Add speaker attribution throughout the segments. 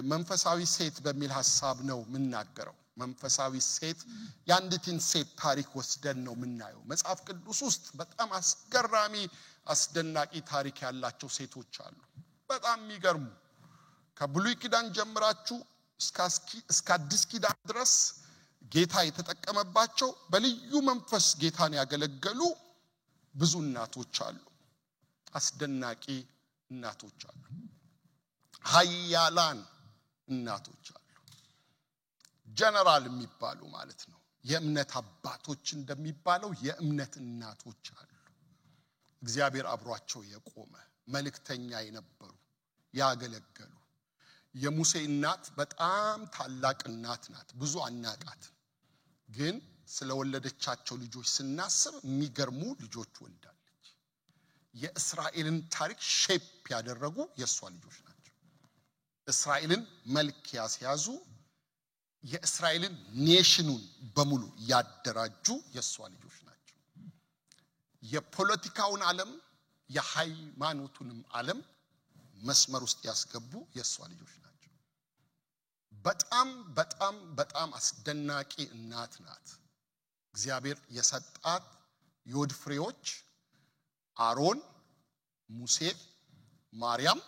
Speaker 1: መንፈሳዊ ሴት በሚል ሐሳብ ነው የምናገረው። መንፈሳዊ ሴት፣ የአንዲትን ሴት ታሪክ ወስደን ነው የምናየው። መጽሐፍ ቅዱስ ውስጥ በጣም አስገራሚ አስደናቂ ታሪክ ያላቸው ሴቶች አሉ። በጣም የሚገርሙ፣ ከብሉይ ኪዳን ጀምራችሁ እስከ አዲስ ኪዳን ድረስ ጌታ የተጠቀመባቸው፣ በልዩ መንፈስ ጌታን ያገለገሉ ብዙ እናቶች አሉ። አስደናቂ እናቶች አሉ። ኃያላን እናቶች አሉ። ጀነራል የሚባሉ ማለት ነው። የእምነት አባቶች እንደሚባለው የእምነት እናቶች አሉ። እግዚአብሔር አብሯቸው የቆመ፣ መልእክተኛ የነበሩ፣ ያገለገሉ። የሙሴ እናት በጣም ታላቅ እናት ናት። ብዙ አናቃት፣ ግን ስለወለደቻቸው ልጆች ስናስብ የሚገርሙ ልጆች ወልዳለች። የእስራኤልን ታሪክ shape ያደረጉ የእሷ ልጆች ናቸው። እስራኤልን መልክ ያስያዙ፣ የእስራኤልን nation ኑን በሙሉ ያደራጁ የእሷ ልጆች ናቸው። የፖለቲካውን ዓለም የሃይማኖቱንም ዓለም መስመር ውስጥ ያስገቡ የእሷ ልጆች ናቸው። በጣም በጣም በጣም አስደናቂ እናት ናት። እግዚአብሔር የሰጣት የሆድ ፍሬዎች አሮን፣ ሙሴ፣ ማርያም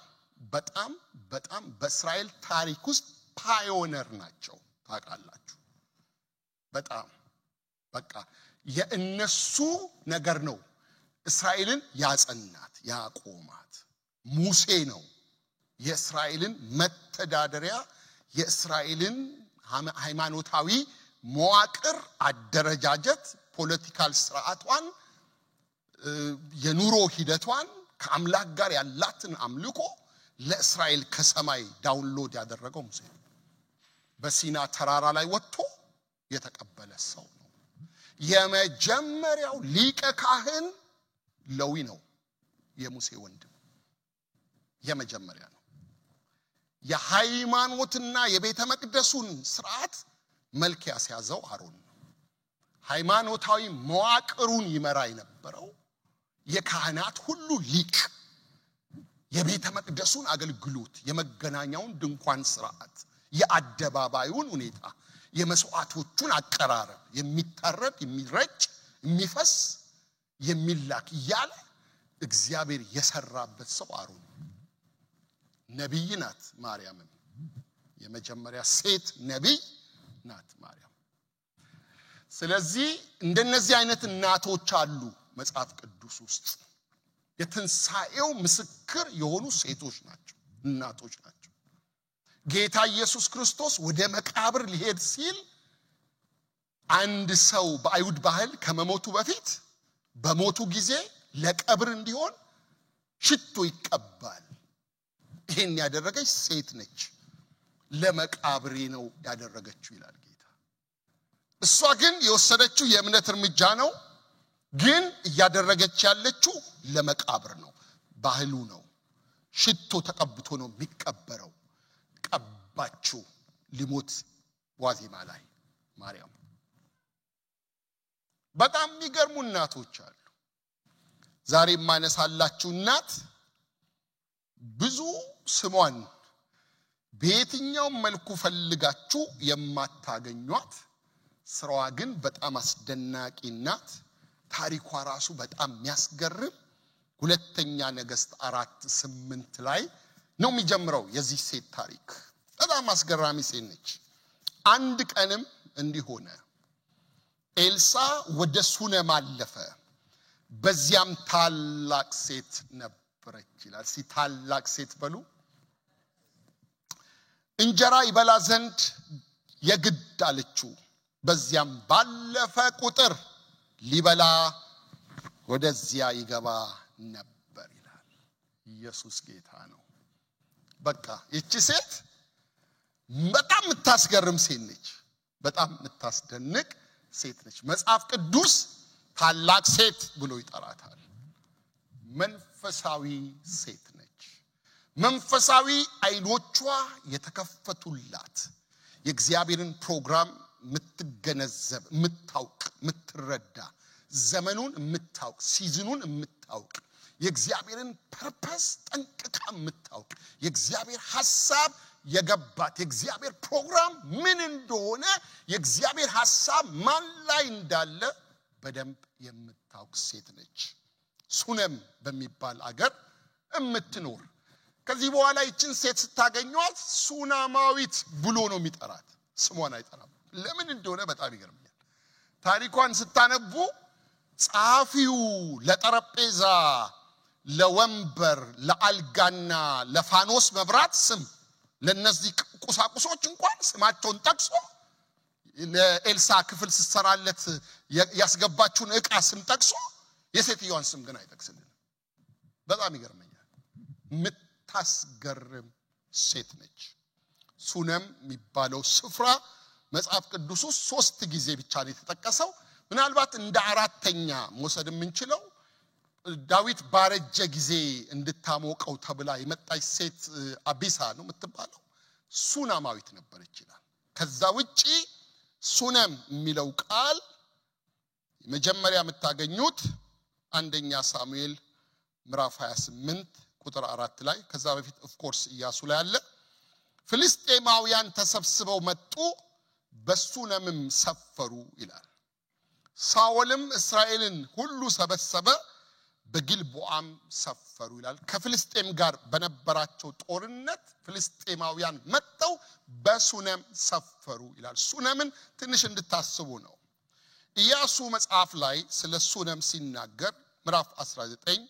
Speaker 1: በጣም በጣም በእስራኤል ታሪክ ውስጥ pioneer ናቸው። ታውቃላችሁ። በጣም በቃ የእነሱ ነገር ነው እስራኤልን ያጸናት፣ ያቆማት። ሙሴ ነው የእስራኤልን መተዳደሪያ፣ የእስራኤልን ሃይማኖታዊ መዋቅር፣ አደረጃጀት፣ political ስርዓቷን፣ የኑሮ ሂደቷን፣ ከአምላክ ጋር ያላትን አምልኮ ለእስራኤል ከሰማይ download ያደረገው ሙሴ ነው። በሲና ተራራ ላይ ወጥቶ የተቀበለ ሰው ነው። የመጀመሪያው ሊቀ ካህን ሌዊ ነው፣ የሙሴ ወንድም፣ የመጀመሪያ ነው። የሃይማኖትና የቤተ መቅደሱን ስርዓት መልክ ያስያዘው አሮን ነው። ሃይማኖታዊ መዋቅሩን ይመራ የነበረው የካህናት ሁሉ ሊቅ፣ የቤተ መቅደሱን አገልግሎት፣ የመገናኛውን ድንኳን ስርዓት፣ የአደባባዩን ሁኔታ፣ የመስዋዕቶቹን አቀራረብ፣ የሚታረድ፣ የሚረጭ፣ የሚፈስ፣ የሚላክ እያለ እግዚአብሔር የሰራበት ሰው አሮን። ነቢይ ናት ማርያምም፣ የመጀመሪያ ሴት ነቢይ ናት ማርያም። ስለዚህ እንደነዚህ አይነት እናቶች አሉ መጽሐፍ ቅዱስ ውስጥ። የትንሣኤው ምስክር የሆኑ ሴቶች ናቸው፣ እናቶች ናቸው። ጌታ ኢየሱስ ክርስቶስ ወደ መቃብር ሊሄድ ሲል፣ አንድ ሰው በአይሁድ ባህል ከመሞቱ በፊት በሞቱ ጊዜ ለቀብር እንዲሆን ሽቶ ይቀባል። ይሄን ያደረገች ሴት ነች። ለመቃብሬ ነው ያደረገችው ይላል ጌታ። እሷ ግን የወሰደችው የእምነት እርምጃ ነው። ግን እያደረገች ያለችው ለመቃብር ነው፣ ባህሉ ነው። ሽቶ ተቀብቶ ነው የሚቀበረው። ቀባችው ሊሞት ዋዜማ ላይ ማርያም። በጣም የሚገርሙ እናቶች አሉ። ዛሬ የማነሳላችሁ እናት ብዙ ስሟን በየትኛውም መልኩ ፈልጋችሁ የማታገኟት፣ ስራዋ ግን በጣም አስደናቂ ናት። ታሪኳ ራሱ በጣም የሚያስገርም፣ ሁለተኛ ነገሥት 4:8 ላይ ነው የሚጀምረው የዚህ ሴት ታሪክ። በጣም አስገራሚ ሴት ነች። አንድ ቀንም እንዲህ ሆነ፣ ኤልሳ ወደ ሱነም አለፈ፣ በዚያም ታላቅ ሴት ነበረች ይላል። እስቲ ታላቅ ሴት በሉ። እንጀራ ይበላ ዘንድ የግድ አለችው። በዚያም ባለፈ ቁጥር ሊበላ ወደዚያ ይገባ ነበር ይላል። ኢየሱስ ጌታ ነው። በቃ ይቺ ሴት በጣም የምታስገርም ሴት ነች። በጣም የምታስደንቅ ሴት ነች። መጽሐፍ ቅዱስ ታላቅ ሴት ብሎ ይጠራታል። መንፈሳዊ ሴት ነች። መንፈሳዊ አይኖቿ የተከፈቱላት፣ የእግዚአብሔርን ፕሮግራም የምትገነዘብ፣ የምታውቅ፣ የምትረዳ፣ ዘመኑን የምታውቅ፣ season ኑን የምታውቅ፣ የእግዚአብሔርን purpose ጠንቅቃ የምታውቅ፣ የእግዚአብሔር ሐሳብ የገባት የእግዚአብሔር ፕሮግራም ምን እንደሆነ፣ የእግዚአብሔር ሐሳብ ማን ላይ እንዳለ በደንብ የምታውቅ ሴት ነች። ሱነም በሚባል አገር የምትኖር። ከዚህ በኋላ ይችን ሴት ስታገኟት ሱናማዊት ብሎ ነው የሚጠራት፣ ስሟን አይጠራም። ለምን እንደሆነ በጣም ይገርመኛል። ታሪኳን ስታነቡ ጸሐፊው ለጠረጴዛ፣ ለወንበር፣ ለአልጋና ለፋኖስ መብራት ስም፣ ለነዚህ ቁሳቁሶች እንኳን ስማቸውን ጠቅሶ፣ ለኤልሳ ክፍል ስትሰራለት ያስገባችውን ዕቃ ስም ጠቅሶ የሴትዮዋን ስም ግን አይጠቅስልንም። በጣም ይገርመኛል። የምታስገርም ሴት ነች። ሱነም የሚባለው ስፍራ መጽሐፍ ቅዱስ ውስጥ 3 ጊዜ ብቻ ነው የተጠቀሰው። ምናልባት እንደ አራተኛ መውሰድ የምንችለው ዳዊት ባረጀ ጊዜ እንድታሞቀው ተብላ የመጣች ሴት አቢሳ ነው የምትባለው፣ ሱናማዊት ነበረች ይላል። ከዛ ውጪ ሱነም የሚለው ቃል መጀመሪያ የምታገኙት አንደኛ ሳሙኤል ምዕራፍ 28 ቁጥር 4 ላይ፣ ከዛ በፊት of course ኢያሱ ላይ አለ። ፍልስጤማውያን ተሰብስበው መጡ፣ በሱነምም ሰፈሩ ይላል። ሳኦልም እስራኤልን ሁሉ ሰበሰበ፣ በጊልቦአም ሰፈሩ ይላል። ከፍልስጤም ጋር በነበራቸው ጦርነት ፍልስጤማውያን መጥተው በሱነም ሰፈሩ ይላል። ሱነምን ትንሽ እንድታስቡ ነው። ኢያሱ መጽሐፍ ላይ ስለ ሱነም ሲናገር ምዕራፍ 19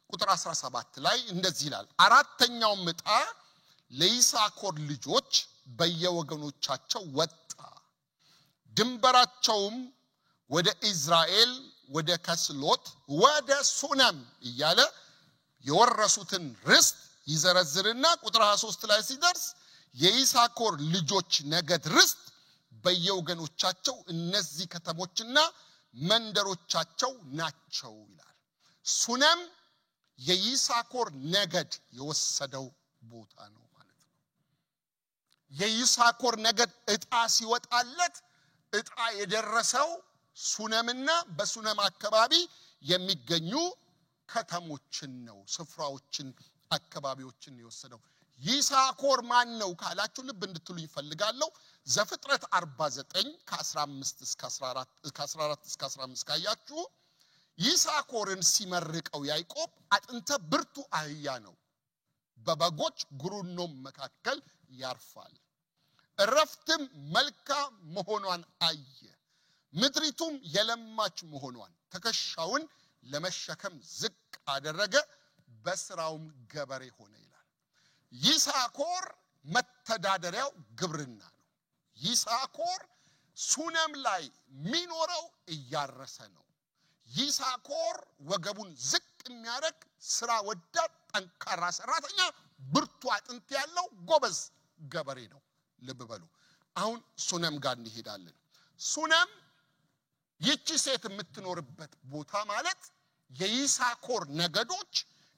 Speaker 1: ቁጥር 17 ላይ እንደዚህ ይላል። አራተኛው ዕጣ ለይሳኮር ልጆች በየወገኖቻቸው ወጣ፣ ድንበራቸውም ወደ ኢዝራኤል፣ ወደ ከስሎት፣ ወደ ሱነም እያለ የወረሱትን ርስት ይዘረዝርና ቁጥር 23 ላይ ሲደርስ የይሳኮር ልጆች ነገድ ርስት በየወገኖቻቸው እነዚህ ከተሞችና መንደሮቻቸው ናቸው ይላል። ሱነም የይሳኮር ነገድ የወሰደው ቦታ ነው ማለት ነው። የይሳኮር ነገድ ዕጣ ሲወጣለት ዕጣ የደረሰው ሱነምና በሱነም አካባቢ የሚገኙ ከተሞችን ነው፣ ስፍራዎችን፣ አካባቢዎችን የወሰደው። ይሳኮር ማን ነው ካላችሁ ልብ እንድትሉ ይፈልጋለሁ። ዘፍጥረት 49 ከ15 እስከ 14፣ ከ14 እስከ 15 ካያችሁ ይሳኮርን ሲመርቀው ያዕቆብ አጥንተ ብርቱ አህያ ነው፣ በበጎች ጉሩኖም መካከል ያርፋል፣ እረፍትም መልካም መሆኗን አየ፣ ምድሪቱም የለማች መሆኗን ትከሻውን ለመሸከም ዝቅ አደረገ፣ በስራውም ገበሬ ሆነ ይላል። ይሳኮር መተዳደሪያው ግብርና ነው። ይሳኮር ሱነም ላይ የሚኖረው እያረሰ ነው። ይሳኮር ወገቡን ዝቅ የሚያደርግ ስራ ወዳድ፣ ጠንካራ ሰራተኛ፣ ብርቱ አጥንት ያለው ጎበዝ ገበሬ ነው። ልብ በሉ። አሁን ሱነም ጋር እንሄዳለን። ሱነም ይቺ ሴት የምትኖርበት ቦታ ማለት የይሳኮር ነገዶች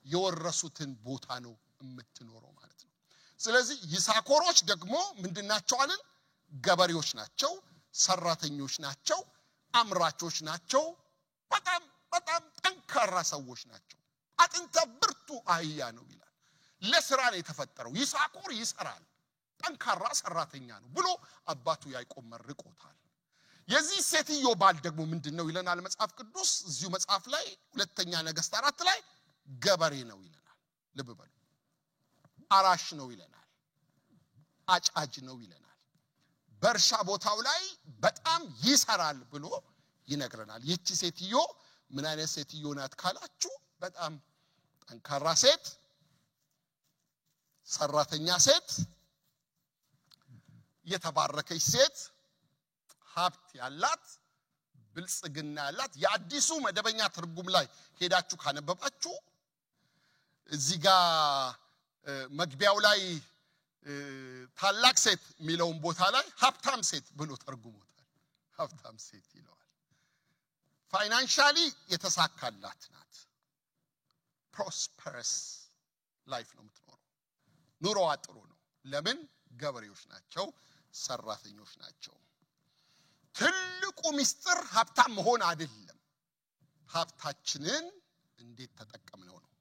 Speaker 1: የወረሱትን ቦታ ነው የምትኖረው ማለት ነው። ስለዚህ ይሳኮሮች ደግሞ ምንድናቸው አልን? ገበሬዎች ናቸው፣ ሰራተኞች ናቸው፣ አምራቾች ናቸው። በጣም በጣም ጠንካራ ሰዎች ናቸው። አጥንተ ብርቱ አህያ ነው ይላል። ለስራ ነው የተፈጠረው። ይሳኮር ይሰራል፣ ጠንካራ ሰራተኛ ነው ብሎ አባቱ ያዕቆብ መርቆታል። የዚህ ሴትዮ ባል ደግሞ ምንድነው ይለናል መጽሐፍ ቅዱስ እዚሁ መጽሐፍ ላይ ሁለተኛ ነገሥት 4 ላይ ገበሬ ነው ይለናል። ልብ በሉ። አራሽ ነው ይለናል። አጫጅ ነው ይለናል። በእርሻ ቦታው ላይ በጣም ይሰራል ብሎ ይነግረናል። ይህቺ ሴትዮ ምን አይነት ሴትዮ ናት ካላችሁ በጣም ጠንካራ ሴት፣ ሰራተኛ ሴት፣ የተባረከች ሴት፣ ሀብት ያላት፣ ብልጽግና ያላት። የአዲሱ መደበኛ ትርጉም ላይ ሄዳችሁ ካነበባችሁ እዚህ ጋር መግቢያው ላይ ታላቅ ሴት የሚለውን ቦታ ላይ ሀብታም ሴት ብሎ ተርጉሞታል። ሀብታም ሴት ይለዋል። Financially የተሳካላት ናት። Prosperous life ነው የምትኖረው። ኑሮዋ ጥሩ ነው። ለምን? ገበሬዎች ናቸው፣ ሰራተኞች ናቸው። ትልቁ ሚስጥር ሀብታም መሆን አይደለም፣ ሀብታችንን እንዴት ተጠቀምነው ነው።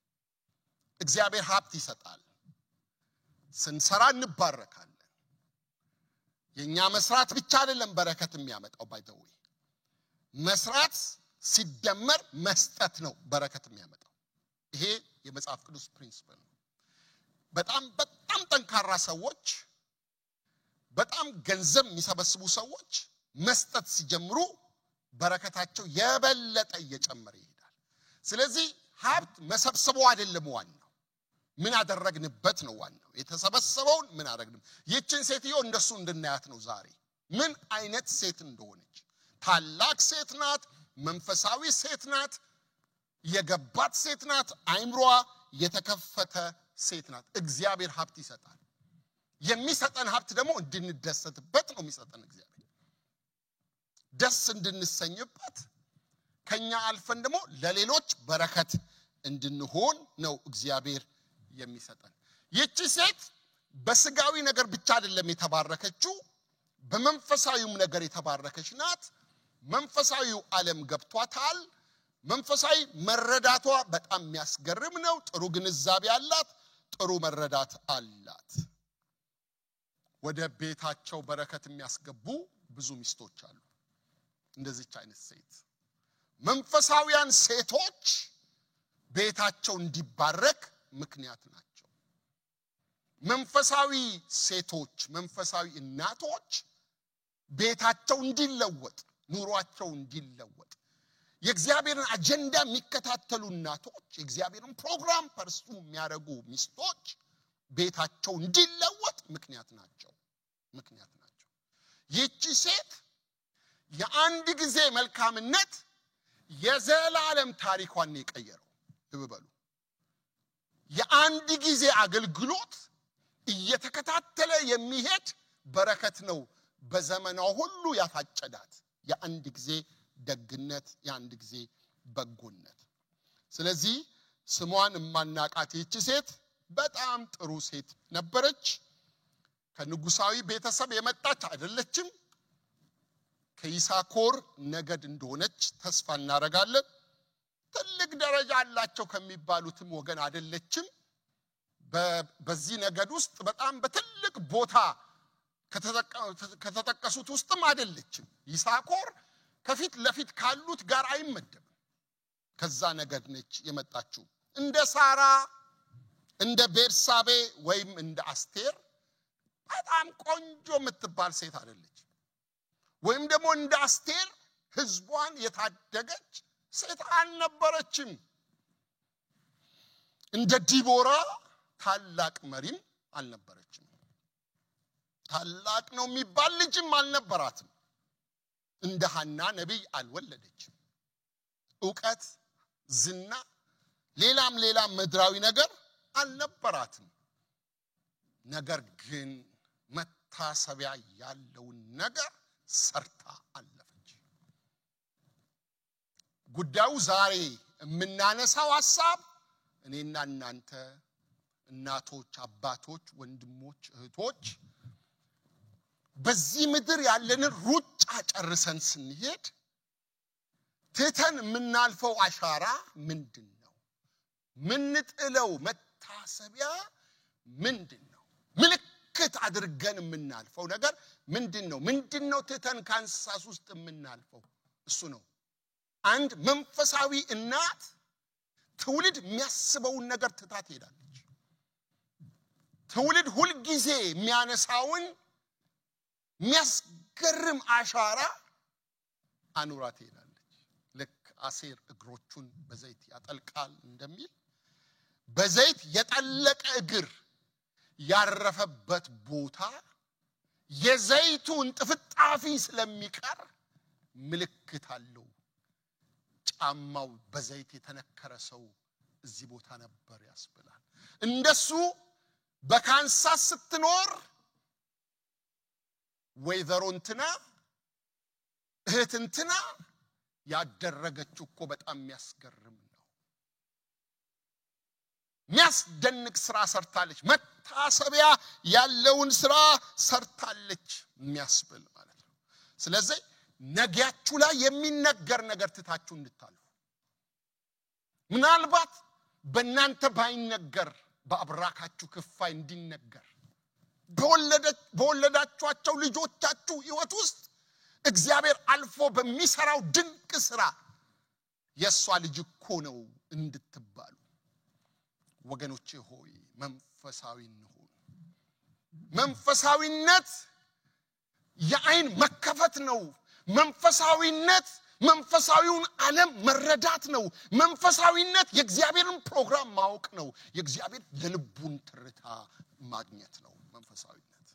Speaker 1: እግዚአብሔር ሀብት ይሰጣል። ስንሰራ እንባረካለን። የኛ መስራት ብቻ አይደለም በረከት የሚያመጣው። By the way፣ መስራት ሲደመር መስጠት ነው በረከት የሚያመጣው። ይሄ የመጽሐፍ ቅዱስ principle ነው። በጣም በጣም ጠንካራ ሰዎች፣ በጣም ገንዘብ የሚሰበስቡ ሰዎች መስጠት ሲጀምሩ በረከታቸው የበለጠ እየጨመረ ይሄዳል። ስለዚህ ሀብት መሰብሰቡ አይደለም ዋናው፣ ምን አደረግንበት ነው ዋናው። የተሰበሰበውን ምን አደረግን? ይህችን ሴትዮ እንደሱ እንድናያት ነው ዛሬ፣ ምን አይነት ሴት እንደሆነች። ታላቅ ሴት ናት፣ መንፈሳዊ ሴት ናት፣ የገባት ሴት ናት፣ አይምሯ የተከፈተ ሴት ናት። እግዚአብሔር ሀብት ይሰጣል። የሚሰጠን ሀብት ደግሞ እንድንደሰትበት ነው የሚሰጠን እግዚአብሔር። ደስ እንድንሰኝበት፣ ከኛ አልፈን ደግሞ ለሌሎች በረከት እንድንሆን ነው እግዚአብሔር የሚሰጠን። ይህቺ ሴት በስጋዊ ነገር ብቻ አይደለም የተባረከችው፣ በመንፈሳዊውም ነገር የተባረከች ናት። መንፈሳዊው ዓለም ገብቷታል። መንፈሳዊ መረዳቷ በጣም የሚያስገርም ነው። ጥሩ ግንዛቤ አላት፣ ጥሩ መረዳት አላት። ወደ ቤታቸው በረከት የሚያስገቡ ብዙ ሚስቶች አሉ። እንደዚች አይነት ሴት፣ መንፈሳዊያን ሴቶች ቤታቸው እንዲባረክ ምክንያት ናቸው። መንፈሳዊ ሴቶች፣ መንፈሳዊ እናቶች ቤታቸው እንዲለወጥ፣ ኑሯቸው እንዲለወጥ፣ የእግዚአብሔርን አጀንዳ የሚከታተሉ እናቶች፣ የእግዚአብሔርን ፕሮግራም pursue የሚያደርጉ ሚስቶች ቤታቸው እንዲለወጥ ምክንያት ናቸው። ይህቺ ሴት የአንድ ጊዜ መልካምነት የዘላለም ታሪኳን የቀየረው። ልብ በሉ። የአንድ ጊዜ አገልግሎት እየተከታተለ የሚሄድ በረከት ነው። በዘመኗ ሁሉ ያፋጨዳት የአንድ ጊዜ ደግነት፣ የአንድ ጊዜ በጎነት። ስለዚህ ስሟን የማናቃት ይህቺ ሴት በጣም ጥሩ ሴት ነበረች። ከንጉሳዊ ቤተሰብ የመጣች አይደለችም። ከይሳኮር ነገድ እንደሆነች ተስፋ እናደርጋለን። ትልቅ ደረጃ አላቸው ከሚባሉትም ወገን አይደለችም። በዚህ ነገድ ውስጥ በጣም በትልቅ ቦታ ከተጠቀሱት ውስጥም አይደለችም። ይሳኮር ከፊት ለፊት ካሉት ጋር አይመደብም። ከዛ ነገድ ነች የመጣችው። እንደ ሳራ፣ እንደ ቤርሳቤ ወይም እንደ አስቴር በጣም ቆንጆ የምትባል ሴት አይደለች። ወይም ደግሞ እንደ አስቴር ሕዝቧን የታደገች ሴት አልነበረችም። እንደ ዲቦራ ታላቅ መሪም አልነበረችም። ታላቅ ነው የሚባል ልጅም አልነበራትም። እንደ ሐና ነቢይ አልወለደችም። እውቀት፣ ዝና፣ ሌላም ሌላም ምድራዊ ነገር አልነበራትም። ነገር ግን መታሰቢያ ያለውን ነገር ሰርታ አለፈች። ጉዳዩ ዛሬ የምናነሳው ሐሳብ እኔና እናንተ እናቶች፣ አባቶች፣ ወንድሞች፣ እህቶች በዚህ ምድር ያለንን ሩጫ ጨርሰን ስንሄድ ትተን የምናልፈው አሻራ ምንድን ነው? ምንጥለው መታሰቢያ ምንድን ነው? ምልክት አድርገን የምናልፈው ነገር ምንድን ነው? ምንድን ነው ትተን ካንሳስ ውስጥ የምናልፈው? እሱ ነው። አንድ መንፈሳዊ እናት ትውልድ የሚያስበውን ነገር ትታ ትሄዳለች። ትውልድ ሁልጊዜ የሚያነሳውን የሚያስገርም አሻራ አኑራ ትሄዳለች። ልክ አሴር እግሮቹን በዘይት ያጠልቃል እንደሚል፣ በዘይት የጠለቀ እግር ያረፈበት ቦታ የዘይቱን ጥፍጣፊ ስለሚቀር ምልክት አለው። ጫማው በዘይት የተነከረ ሰው እዚህ ቦታ ነበር ያስብላል። እንደሱ በካንሳስ ስትኖር ወይዘሮ እንትና፣ እህት እንትና ያደረገችው እኮ በጣም የሚያስገርም ነው። የሚያስደንቅ ስራ ሰርታለች። መታሰቢያ ያለውን ስራ ሰርታለች የሚያስብል ማለት ነው። ስለዚህ ነጊያችሁ ላይ የሚነገር ነገር ትታችሁ እንድታልፉ፣ ምናልባት በእናንተ ባይነገር በአብራካችሁ ክፋይ እንዲነገር፣ በወለዳችኋቸው ልጆቻችሁ ህይወት ውስጥ እግዚአብሔር አልፎ በሚሰራው ድንቅ ስራ የሷ ልጅ እኮ ነው እንድትባሉ። ወገኖቼ ሆይ መንፈሳዊ እንሁን። መንፈሳዊነት የአይን መከፈት ነው። መንፈሳዊነት መንፈሳዊውን ዓለም መረዳት ነው። መንፈሳዊነት የእግዚአብሔርን ፕሮግራም ማወቅ ነው። የእግዚአብሔር የልቡን ትርታ ማግኘት ነው። መንፈሳዊነት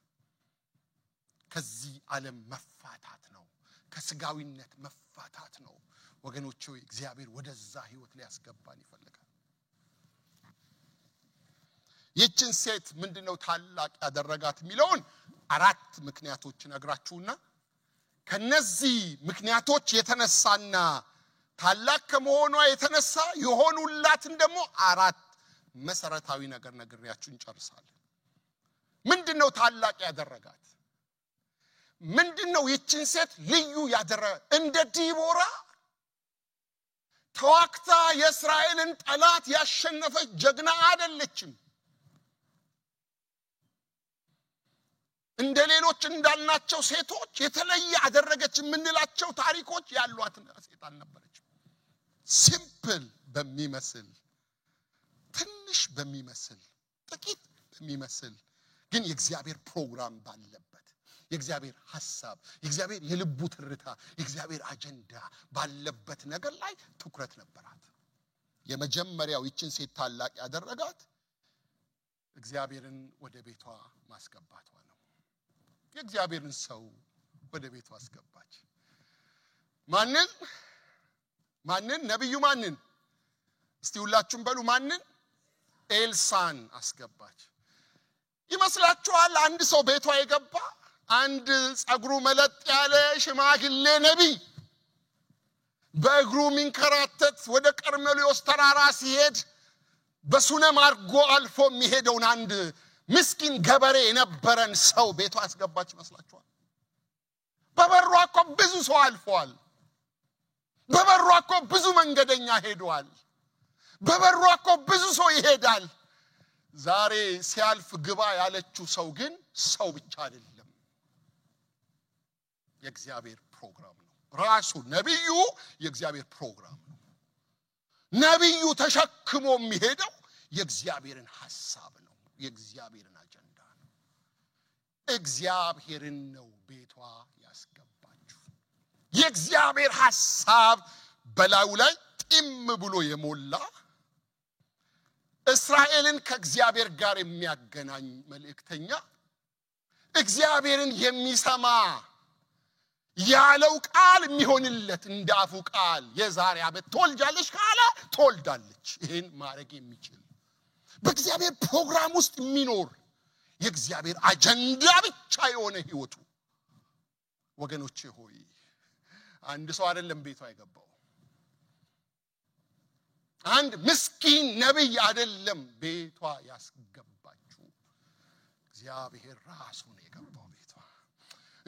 Speaker 1: ከዚህ ዓለም መፋታት ነው። ከስጋዊነት መፋታት ነው። ወገኖቼ ሆይ እግዚአብሔር ወደዛ ህይወት ሊያስገባን ይፈልጋል። ይህችን ሴት ምንድነው ታላቅ ያደረጋት የሚለውን አራት ምክንያቶች ነግራችሁና ከነዚህ ምክንያቶች የተነሳና ታላቅ ከመሆኗ የተነሳ የሆኑላትን ደግሞ አራት መሰረታዊ ነገር ነግሬያችሁ እንጨርሳለን። ምንድነው ታላቅ ያደረጋት? ምንድነው ይህችን ሴት ልዩ ያደረገ? እንደ ዲቦራ ተዋግታ የእስራኤልን ጠላት ያሸነፈች ጀግና አይደለችም። እንደ ሌሎች እንዳልናቸው ሴቶች የተለየ አደረገች የምንላቸው ታሪኮች ያሏት ሴት አልነበረችም። simple በሚመስል፣ ትንሽ በሚመስል፣ ጥቂት በሚመስል ግን የእግዚአብሔር ፕሮግራም ባለበት፣ የእግዚአብሔር ሐሳብ፣ የእግዚአብሔር የልቡ ትርታ፣ የእግዚአብሔር አጀንዳ ባለበት ነገር ላይ ትኩረት ነበራት። የመጀመሪያው ይህችን ሴት ታላቅ ያደረጋት እግዚአብሔርን ወደ ቤቷ ማስገባቷ ነው። የእግዚአብሔርን ሰው ወደ ቤቷ አስገባች። ማንን? ማንን? ነብዩ ማንን? እስቲ ሁላችሁም በሉ ማንን? ኤልሳን አስገባች። ይመስላችኋል አንድ ሰው ቤቷ የገባ አንድ ጸጉሩ መለጥ ያለ ሽማግሌ ነብይ በእግሩ ሚንከራተት ወደ ቀርሜሎስ ተራራ ሲሄድ በሱነም አድርጎ አልፎ የሚሄደውን አንድ ምስኪን ገበሬ የነበረን ሰው ቤቷ አስገባች ይመስላችኋል? በበሯ እኮ ብዙ ሰው አልፏል። በበሯ እኮ ብዙ መንገደኛ ሄዷል። በበሯ እኮ ብዙ ሰው ይሄዳል። ዛሬ ሲያልፍ ግባ ያለችው ሰው ግን ሰው ብቻ አይደለም፣ የእግዚአብሔር ፕሮግራም ነው። ራሱ ነብዩ የእግዚአብሔር ፕሮግራም ነው። ነብዩ ተሸክሞ የሚሄደው የእግዚአብሔርን ሐሳብ ነው። የእግዚአብሔርን አጀንዳ ነው። እግዚአብሔርን ነው ቤቷ ያስገባችው። የእግዚአብሔር ሐሳብ በላዩ ላይ ጢም ብሎ የሞላ እስራኤልን ከእግዚአብሔር ጋር የሚያገናኝ መልእክተኛ፣ እግዚአብሔርን የሚሰማ፣ ያለው ቃል የሚሆንለት፣ እንደ አፉ ቃል የዛሬ ዓመት ትወልጃለች ካለ ትወልዳለች። ይሄን ማድረግ የሚችል በእግዚአብሔር ፕሮግራም ውስጥ የሚኖር የእግዚአብሔር አጀንዳ ብቻ የሆነ ህይወቱ። ወገኖቼ ሆይ አንድ ሰው አይደለም ቤቷ የገባው። አንድ ምስኪን ነብይ አይደለም ቤቷ ያስገባችው። እግዚአብሔር ራሱ ነው የገባው ቤቷ።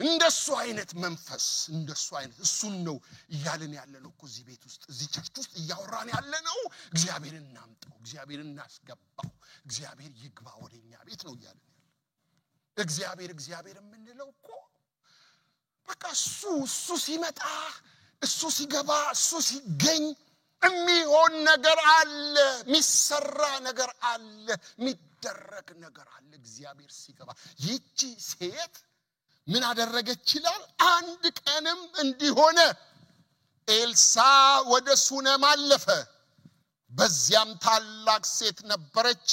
Speaker 1: እንደሱ አይነት መንፈስ፣ እንደሱ አይነት እሱን ነው እያልን ያለነው እኮ እዚህ ቤት ውስጥ፣ እዚህ church ውስጥ እያወራን ያለነው። እግዚአብሔርን እናምጣው፣ እግዚአብሔርን እናስገባው፣ እግዚአብሔር ይግባ ወደኛ ቤት ነው እያልን ያለነው። እግዚአብሔር እግዚአብሔር የምንለው እኮ በቃ እሱ ሲመጣ፣ እሱ ሲገባ፣ እሱ ሲገኝ የሚሆን ነገር አለ፣ የሚሰራ ነገር አለ፣ የሚደረግ ነገር አለ። እግዚአብሔር ሲገባ ይህቺ ሴት ምን አደረገች ይላል? አንድ ቀንም እንዲሆነ ኤልሳ ወደ ሱነም አለፈ። በዚያም ታላቅ ሴት ነበረች፣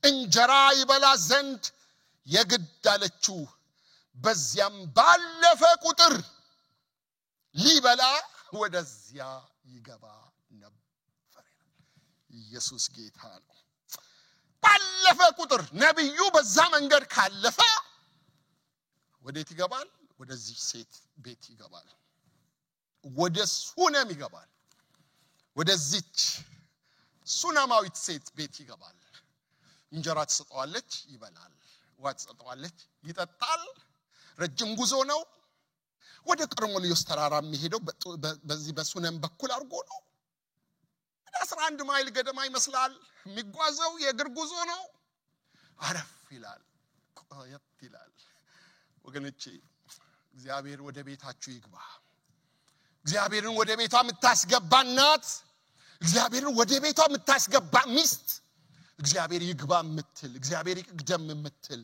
Speaker 1: እንጀራ ይበላ ዘንድ የግድ አለችው። በዚያም ባለፈ ቁጥር ሊበላ ወደዚያ ይገባ ነበር። ኢየሱስ ጌታ ነው። ባለፈ ቁጥር ነብዩ በዛ መንገድ ካለፈ ወዴት ይገባል? ወደዚህ ሴት ቤት ይገባል። ወደ ሱነም ይገባል። ወደዚች ሱነማዊት ሴት ቤት ይገባል። እንጀራ ትሰጠዋለች፣ ይበላል። ውሃ ትሰጠዋለች፣ ይጠጣል። ረጅም ጉዞ ነው። ወደ ቀርሜሎስ ተራራ የሚሄደው በዚህ በሱነም በኩል አድርጎ ነው። ወደ 11 ማይል ገደማ ይመስላል የሚጓዘው፣ የእግር ጉዞ ነው። አረፍ ይላል። ቆየት ይላል። ወገኖቼ እግዚአብሔር ወደ ቤታችሁ ይግባ። እግዚአብሔርን ወደ ቤቷ የምታስገባ እናት፣ እግዚአብሔርን ወደ ቤቷ የምታስገባ ሚስት፣ እግዚአብሔር ይግባ የምትል፣ እግዚአብሔር ይቅደም የምትል፣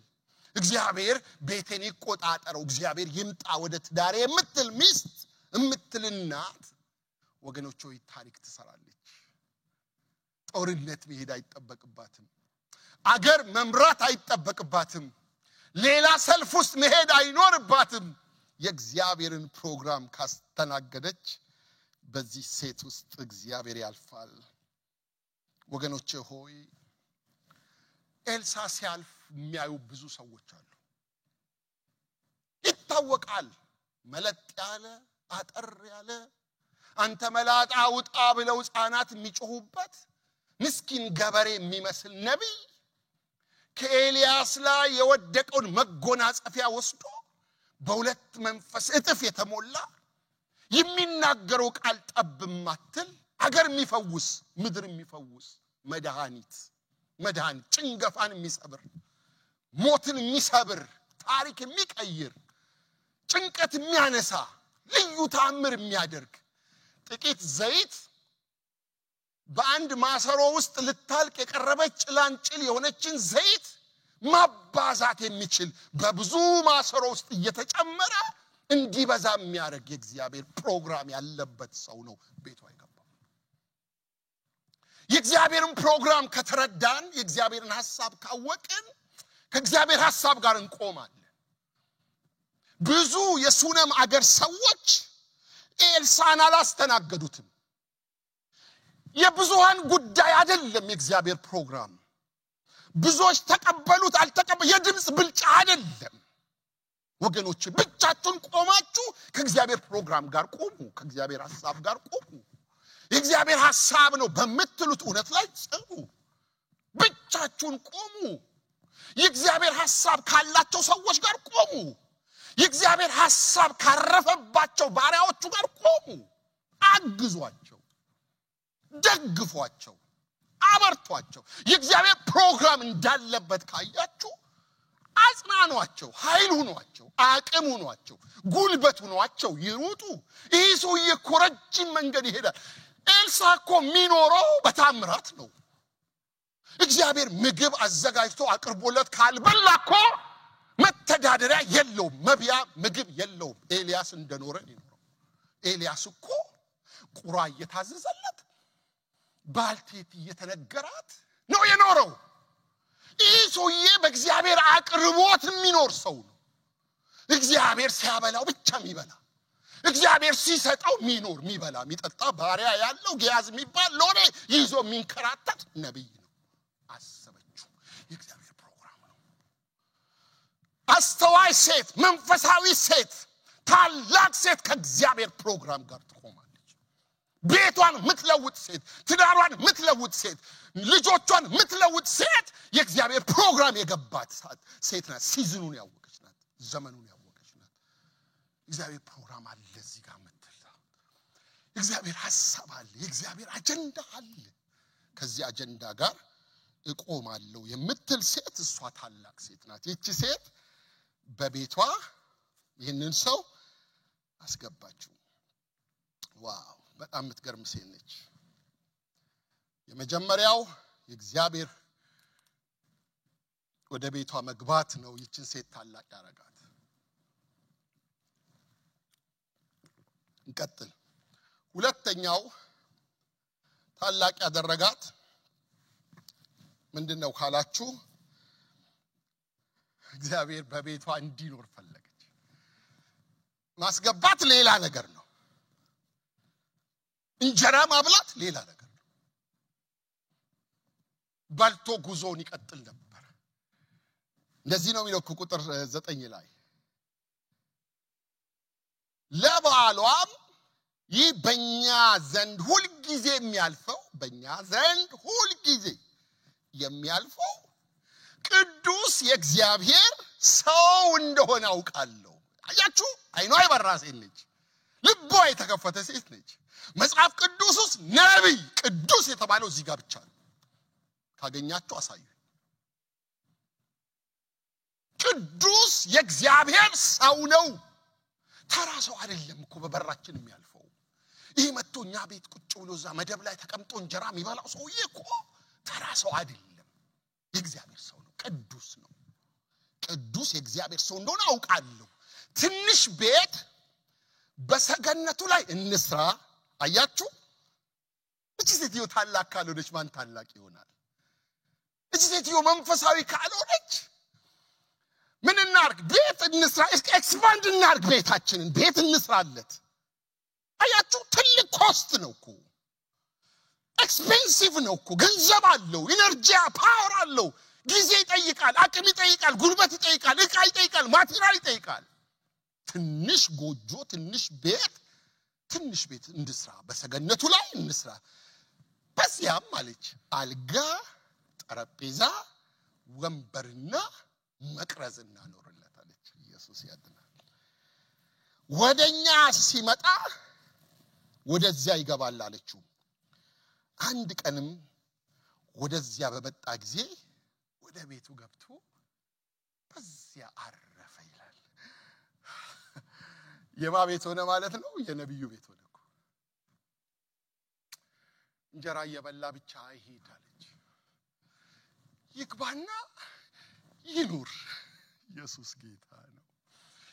Speaker 1: እግዚአብሔር ቤቴን ይቆጣጠረው፣ እግዚአብሔር ይምጣ ወደ ትዳሬ የምትል ሚስት የምትል እናት ወገኖች ሆይ ታሪክ ትሰራለች። ጦርነት መሄድ አይጠበቅባትም። አገር መምራት አይጠበቅባትም። ሌላ ሰልፍ ውስጥ መሄድ አይኖርባትም። የእግዚአብሔርን ፕሮግራም ካስተናገደች በዚህ ሴት ውስጥ እግዚአብሔር ያልፋል። ወገኖቼ ሆይ ኤልሳ ሲያልፍ የሚያዩ ብዙ ሰዎች አሉ። ይታወቃል። መለጥ ያለ አጠር ያለ አንተ መላጣ ውጣ ብለው ሕፃናት የሚጮሁበት ምስኪን ገበሬ የሚመስል ነቢይ ከኤልያስ ላይ የወደቀውን መጎናጸፊያ ወስዶ በሁለት መንፈስ እጥፍ የተሞላ የሚናገረው ቃል ጠብ የማትል አገር የሚፈውስ ምድር የሚፈውስ መድኃኒት መድኃኒት ጭንገፋን የሚሰብር ሞትን የሚሰብር ታሪክ የሚቀይር ጭንቀት የሚያነሳ ልዩ ተአምር የሚያደርግ ጥቂት ዘይት በአንድ ማሰሮ ውስጥ ልታልቅ የቀረበች ጭላንጭል የሆነችን ዘይት ማባዛት የሚችል በብዙ ማሰሮ ውስጥ እየተጨመረ እንዲበዛ የሚያደርግ የእግዚአብሔር ፕሮግራም ያለበት ሰው ነው ቤቷ የገባው። የእግዚአብሔርን ፕሮግራም ከተረዳን፣ የእግዚአብሔርን ሐሳብ ካወቅን ከእግዚአብሔር ሐሳብ ጋር እንቆማለን። ብዙ የሱነም አገር ሰዎች ኤልሳን አላስተናገዱትም። የብዙሃን ጉዳይ አይደለም የእግዚአብሔር ፕሮግራም። ብዙዎች ተቀበሉት አልተቀበሉ የድምጽ ብልጫ አይደለም። ወገኖች ብቻችሁን ቆማችሁ ከእግዚአብሔር ፕሮግራም ጋር ቆሙ፣ ከእግዚአብሔር ሐሳብ ጋር ቆሙ። የእግዚአብሔር ሐሳብ ነው በምትሉት እውነት ላይ ጽኑ። ብቻችሁን ቆሙ። የእግዚአብሔር ሐሳብ ካላቸው ሰዎች ጋር ቆሙ። የእግዚአብሔር ሐሳብ ካረፈባቸው ባሪያዎቹ ጋር ቆሙ። አግዟቸው፣ ደግፏቸው፣ አበርቷቸው። የእግዚአብሔር ፕሮግራም እንዳለበት ካያችሁ አጽናኗቸው፣ ኃይል ሁኗቸው፣ አቅም ሁኗቸው፣ ጉልበት ሁኗቸው፣ ይሩጡ። ይህ ሰውዬ እኮ ረጅም መንገድ ይሄዳል። ኤልሳ እኮ የሚኖረው በታምራት ነው። እግዚአብሔር ምግብ አዘጋጅቶ አቅርቦለት ካልበላ እኮ መተዳደሪያ የለውም፣ መብያ ምግብ የለውም። ኤልያስ እንደኖረ ይኖረው። ኤልያስ እኮ ቁራ እየታዘዘለት ባልቴት እየተነገራት ነው የኖረው። ይህ ሰውዬ በእግዚአብሔር አቅርቦት የሚኖር ሰው ነው። እግዚአብሔር ሲያበላው ብቻ የሚበላ፣ እግዚአብሔር ሲሰጠው የሚኖር፣ የሚበላ፣ የሚጠጣ ባሪያ ያለው ግያዝ የሚባል ሎሌ ይዞ የሚንከራተት ነቢይ ነው። አሰበችው። የእግዚአብሔር ፕሮግራም ነው። አስተዋይ ሴት፣ መንፈሳዊ ሴት፣ ታላቅ ሴት ከእግዚአብሔር ፕሮግራም ጋር ትቆማለች። ቤቷን ምትለውጥ ሴት፣ ትዳሯን ምትለውጥ ሴት፣ ልጆቿን ምትለውጥ ሴት የእግዚአብሔር ፕሮግራም የገባት ሴት ናት። season ኡን ያወቀች ናት። ዘመኑን ያወቀች ናት። እግዚአብሔር ፕሮግራም አለ እዚህ ጋር ምትል፣ የእግዚአብሔር ሐሳብ አለ፣ የእግዚአብሔር አጀንዳ አለ። ከዚህ አጀንዳ ጋር እቆማለሁ የምትል ሴት እሷ ታላቅ ሴት ናት። ይቺ ሴት በቤቷ ይህንን ሰው አስገባችው። Wow፣ በጣም የምትገርም ሴት ነች። የመጀመሪያው የእግዚአብሔር ወደ ቤቷ መግባት ነው ይችን ሴት ታላቅ ያደረጋት። እንቀጥል። ሁለተኛው ታላቅ ያደረጋት ምንድነው ካላችሁ፣ እግዚአብሔር በቤቷ እንዲኖር ፈለገች። ማስገባት ሌላ ነገር ነው። እንጀራ ማብላት ሌላ ነገር ነው። በልቶ ጉዞውን ይቀጥል ነበር። እንደዚህ ነው የሚለው ቁጥር 9 ላይ ለባሏም ይህ በእኛ ዘንድ ሁልጊዜ የሚያልፈው በእኛ ዘንድ ሁልጊዜ የሚያልፈው ቅዱስ የእግዚአብሔር ሰው እንደሆነ አውቃለሁ። አያችሁ፣ አይኗ የበራ ሴት ነች። ልቧ የተከፈተ ሴት ነች። መጽሐፍ ቅዱስ ውስጥ ነቢይ ቅዱስ የተባለው እዚህ ጋር ብቻ ነው። ካገኛችሁ አሳዩ። ቅዱስ የእግዚአብሔር ሰው ነው። ተራ ሰው አይደለም እኮ በበራችን የሚያልፈው። ይሄ መጥቶ እኛ ቤት ቁጭ ብሎ እዛ መደብ ላይ ተቀምጦ እንጀራ የሚበላው ሰውዬ እኮ ተራ ሰው አይደለም። የእግዚአብሔር ሰው ነው፣ ቅዱስ ነው። ቅዱስ የእግዚአብሔር ሰው እንደሆነ አውቃለሁ። ትንሽ ቤት በሰገነቱ ላይ እንስራ። አያችሁ፣ እቺ ሴትዮ ታላቅ ካልሆነች ማን ታላቅ ይሆናል? እቺ ሴትዮ መንፈሳዊ ካልሆነች ምን እናርግ? ቤት እንስራ፣ expand እናርግ ቤታችንን፣ ቤት እንስራለት። አያችሁ፣ ትልቅ cost ነው እኮ፣ expensive ነው እኮ። ገንዘብ አለው፣ energy power አለው፣ ጊዜ ይጠይቃል፣ አቅም ይጠይቃል፣ ጉልበት ይጠይቃል፣ እቃ ይጠይቃል፣ material ይጠይቃል። ትንሽ ጎጆ፣ ትንሽ ቤት፣ ትንሽ ቤት እንስራ፣ በሰገነቱ ላይ እንስራ። በዚያም አለች አልጋ፣ ጠረጴዛ፣ ወንበርና መቅረዝ እናኖርለት አለች። ኢየሱስ ያድናል። ወደኛ ሲመጣ ወደዚያ ይገባል አለችው። አንድ ቀንም ወደዚያ በመጣ ጊዜ ወደ ቤቱ ገብቶ በዚያ አረፈ ይላል። የማ ቤት ሆነ ማለት ነው? የነቢዩ ቤት ሆነ እኮ። እንጀራ እየበላ ብቻ አይሄድ አለች። ይግባና ይኑር። ኢየሱስ ጌታ ነው።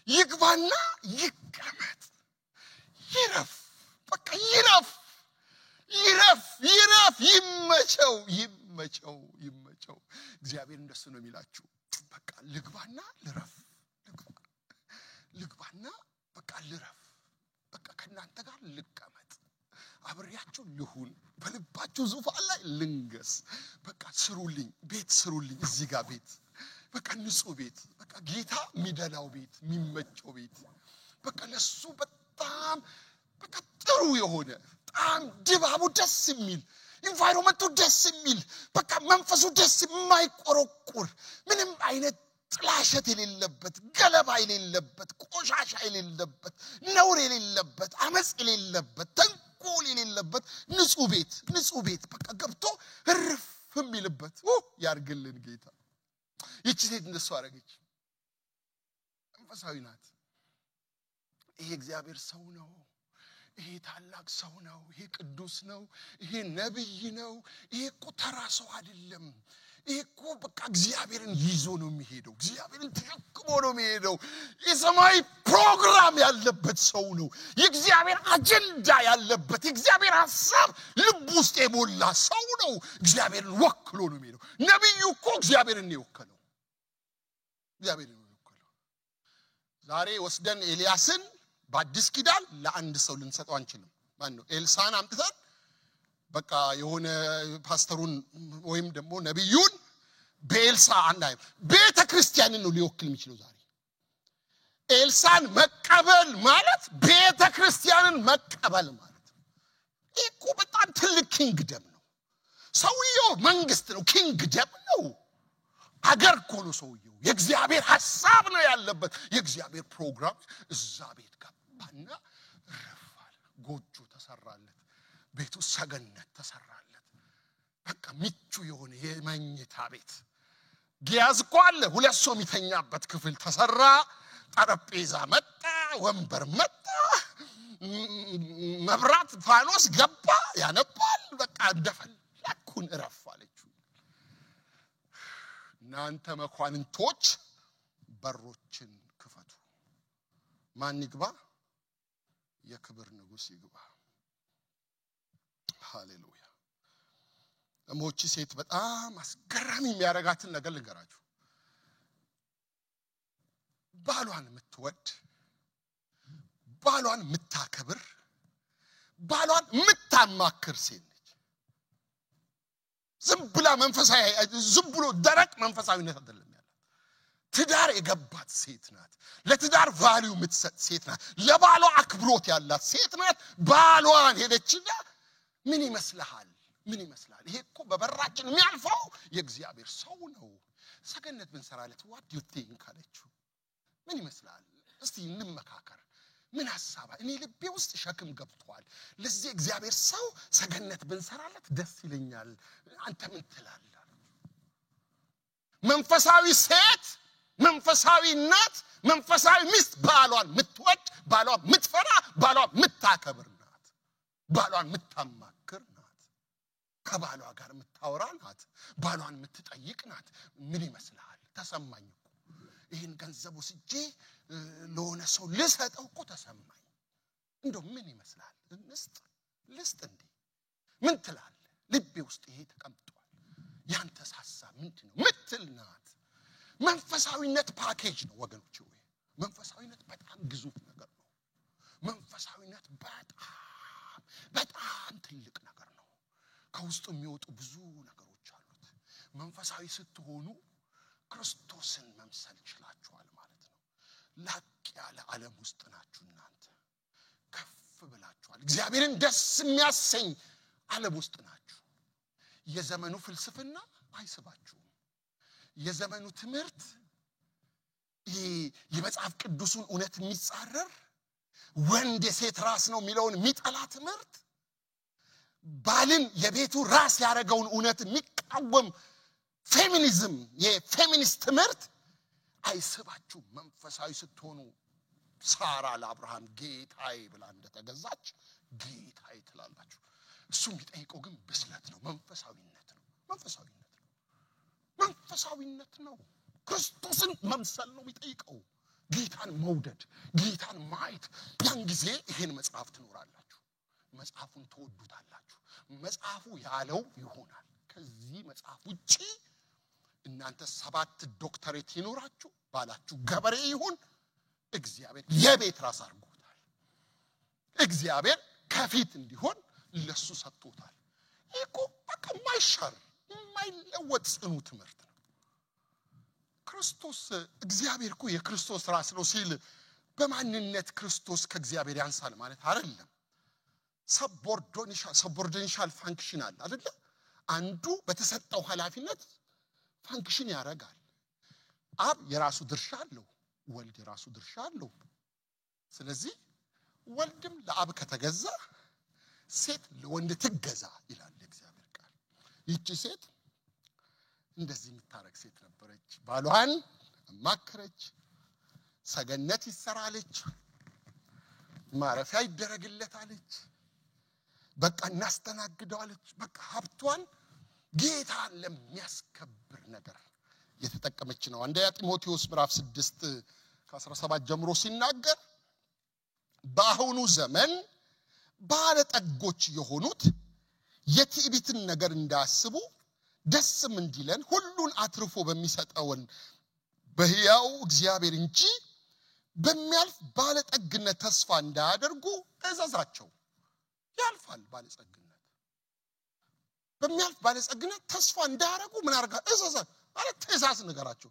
Speaker 1: ይግባና ይቀመጥ፣ ይረፍ፣ በቃ ይረፍ፣ ይረፍ፣ ይረፍ፣ ይመቸው፣ ይመቸው፣ ይመቸው። እግዚአብሔር እንደሱ ነው የሚላችሁ። በቃ ልግባና ልረፍ፣ ልግባና በቃ ልረፍ፣ በቃ ከእናንተ ጋር ልቀመጥ፣ አብሬያችሁ ልሁን፣ በልባችሁ ዙፋን ላይ ልንገስ። በቃ ስሩልኝ፣ ቤት ስሩልኝ፣ እዚህ ጋር ቤት፣ በቃ ንጹህ ቤት፣ በቃ ጌታ የሚደላው ቤት፣ የሚመቸው ቤት፣ በቃ ለሱ በጣም በቃ ጥሩ የሆነ፣ በጣም ድባቡ ደስ የሚል፣ environment ኡ ደስ የሚል፣ በቃ መንፈሱ ደስ የማይቆረቁር፣ ምንም አይነት ጥላሸት የሌለበት፣ ገለባ የሌለበት፣ ቆሻሻ የሌለበት፣ ነውር የሌለበት፣ አመፅ የሌለበት፣ ተንኮል የሌለበት ንጹህ ቤት፣ ንጹህ ቤት፣ በቃ ገብቶ እርፍ የሚልበት ያርግልን ጌታ። ይቺ ሴት እንደሱ አደረገች። መንፈሳዊ ናት። ይሄ እግዚአብሔር ሰው ነው። ይሄ ታላቅ ሰው ነው። ይሄ ቅዱስ ነው። ይሄ ነብይ ነው። ይሄ እኮ ተራ ሰው አይደለም። ይሄ እኮ በቃ እግዚአብሔርን ይዞ ነው የሚሄደው። እግዚአብሔርን ተሸክሞ ነው የሚሄደው። የሰማይ ፕሮግራም ያለበት ሰው ነው። የእግዚአብሔር አጀንዳ ያለበት፣ የእግዚአብሔር ሀሳብ ልብ ውስጥ የሞላ ሰው ነው። እግዚአብሔርን ወክሎ ነው የሚሄደው። ነብዩ እኮ እግዚአብሔርን ነው የወከለው። እግዚአብሔርን ነው የወከለው። ዛሬ ወስደን ኤልያስን በአዲስ ኪዳን ለአንድ ሰው ልንሰጠው አንችልም። ማን ነው? ኤልሳን አምጥተን በቃ የሆነ ፓስተሩን ወይም ደግሞ ነቢዩን በኤልሳ አናይም። ቤተ ክርስቲያንን ነው ሊወክል የሚችለው ዛሬ። ኤልሳን መቀበል ማለት ቤተ ክርስቲያንን መቀበል ማለት ነው። ይህ እኮ በጣም ትልቅ kingdom ነው። ሰውየው መንግስት ነው፣ kingdom ነው። አገር እኮ ነው ሰውየው። የእግዚአብሔር ሐሳብ ነው ያለበት፣ የእግዚአብሔር ፕሮግራም። እዛ ቤት ገባና እረፍ አለ። ጎጆ ተሰራለት፣ ቤቱ ሰገነት ተሰራለት። በቃ ምቹ የሆነ የመኝታ ቤት። ግያዝ እኮ አለ፣ ሁለት ሰው የሚተኛበት ክፍል ተሰራ። ጠረጴዛ መጣ፣ ወንበር መጣ፣ መብራት ፋኖስ ገባ፣ ያነባል። በቃ እንደፈለግኩን እረፍ አለችው። እናንተ መኳንንቶች በሮችን ክፈቱ። ማን ይግባ? የክብር ንጉሥ ይግባ። ሃሌሉያ። እሞቺ ሴት በጣም አስገራሚ የሚያደርጋትን ነገር ልንገራችሁ። ባሏን የምትወድ፣ ባሏን የምታከብር፣ ባሏን የምታማክር ሴት ነች። ዝም ብላ መንፈሳዊ፣ ዝም ብሎ ደረቅ መንፈሳዊነት አይደለም ያላት። ትዳር የገባት ሴት ናት። ለትዳር value የምትሰጥ ሴት ናት። ለባሏ አክብሮት ያላት ሴት ናት። ባሏን ሄደችና ምን ይመስልሃል? ምን ይመስላል? ይሄ እኮ በበራችን የሚያልፈው የእግዚአብሔር ሰው ነው። ሰገነት ብንሰራለት what do you think አለችው። ምን ይመስላል? እስቲ እንመካከር። ምን ሐሳብ? እኔ ልቤ ውስጥ ሸክም ገብቷል። ለዚህ እግዚአብሔር ሰው ሰገነት ብንሰራለት ደስ ይለኛል። አንተ ምን ትላለህ? መንፈሳዊ ሴት መንፈሳዊ እናት፣ መንፈሳዊ ሚስት ባሏን ምትወድ፣ ባሏን ምትፈራ፣ ባሏን ምታከብር ናት። ባሏን ምታማክር ናት። ከባሏ ጋር የምታወራ ናት። ባሏን የምትጠይቅ ናት። ምን ይመስልሃል? ተሰማኝ እኮ ይህን ገንዘብ ወስጄ ለሆነ ሰው ልሰጠው እኮ ተሰማኝ። እንደው ምን ይመስልሃል? ልስጥ ልስጥ እንዴ? ምን ትላለህ? ልቤ ውስጥ ይሄ ተቀምጧል። ያንተስ ሀሳብ ምንድን ነው? ምትል ናት። መንፈሳዊነት ፓኬጅ ነው ወገኖች። ወይ መንፈሳዊነት በጣም ግዙፍ ነገር ነው። መንፈሳዊነት በጣም በጣም ትልቅ ነገር ነው። ከውስጡ የሚወጡ ብዙ ነገሮች አሉት። መንፈሳዊ ስትሆኑ ክርስቶስን መምሰል ችላችኋል ማለት ነው። ላቅ ያለ ዓለም ውስጥ ናችሁ እናንተ፣ ከፍ ብላችኋል። እግዚአብሔርን ደስ የሚያሰኝ ዓለም ውስጥ ናችሁ። የዘመኑ ፍልስፍና አይስባችሁም። የዘመኑ ትምህርት ይሄ የመጽሐፍ ቅዱሱን እውነት የሚጻረር፣ ወንድ የሴት ራስ ነው የሚለውን የሚጠላ ትምህርት፣ ባልን የቤቱ ራስ ያደረገውን እውነት የሚቃወም ፌሚኒዝም፣ የፌሚኒስት ትምህርት አይስባችሁም። መንፈሳዊ ስትሆኑ ሳራ ለአብርሃም ጌታዬ ብላ እንደተገዛች ጌታዬ ትላላችሁ። እሱ የሚጠይቀው ግን ብስለት ነው፣ መንፈሳዊነት ነው። መንፈሳዊነት ነው። መንፈሳዊነት ነው። ክርስቶስን መምሰል ነው የሚጠይቀው። ጌታን መውደድ፣ ጌታን ማየት። ያን ጊዜ ይሄን መጽሐፍ ትኖራላችሁ። መጽሐፉን ትወዱታላችሁ። መጽሐፉ ያለው ይሆናል። ከዚህ መጽሐፍ ውጪ እናንተ 7 ዶክተሬት ይኖራችሁ፣ ባላችሁ ገበሬ ይሁን፣ እግዚአብሔር የቤት ራስ አድርጎታል። እግዚአብሔር ከፊት እንዲሆን ለሱ ሰጥቶታል። ይህ እኮ በቃ የማይሻር የማይለወጥ ጽኑ ትምህርት ነው። ክርስቶስ እግዚአብሔር እኮ የክርስቶስ ራስ ነው ሲል በማንነት ክርስቶስ ከእግዚአብሔር ያንሳል ማለት አይደለም። Subordination function አለ አይደለ? አንዱ በተሰጠው ኃላፊነት function ያደርጋል። አብ የራሱ ድርሻ አለው፣ ወልድ የራሱ ድርሻ አለው። ስለዚህ ወልድም ለአብ ከተገዛ ሴት ለወንድ ትገዛ ይላል የእግዚአብሔር ቃል። ይቺ ሴት እንደዚህ የምታረግ ሴት ነበረች። ባሏን አማከረች፣ ሰገነት ይሰራለች፣ ማረፊያ ይደረግለታለች፣ በቃ እናስተናግደዋለች። በቃ ሀብቷን ጌታን ለሚያስከብር ነገር የተጠቀመች ነው። አንደኛ ጢሞቴዎስ ምዕራፍ 6 ከ17 ጀምሮ ሲናገር በአሁኑ ዘመን ባለጠጎች የሆኑት የትዕቢትን ነገር እንዳያስቡ ደስም እንዲለን ሁሉን አትርፎ በሚሰጠውን በሕያው እግዚአብሔር እንጂ በሚያልፍ ባለጠግነት ተስፋ እንዳያደርጉ እዘዛቸው። ያልፋል ባለጸግነት። በሚያልፍ ባለጸግነት ተስፋ እንዳያደርጉ ምን አርጋ እዘዛ ማለት ትእዛዝ ነገራቸው።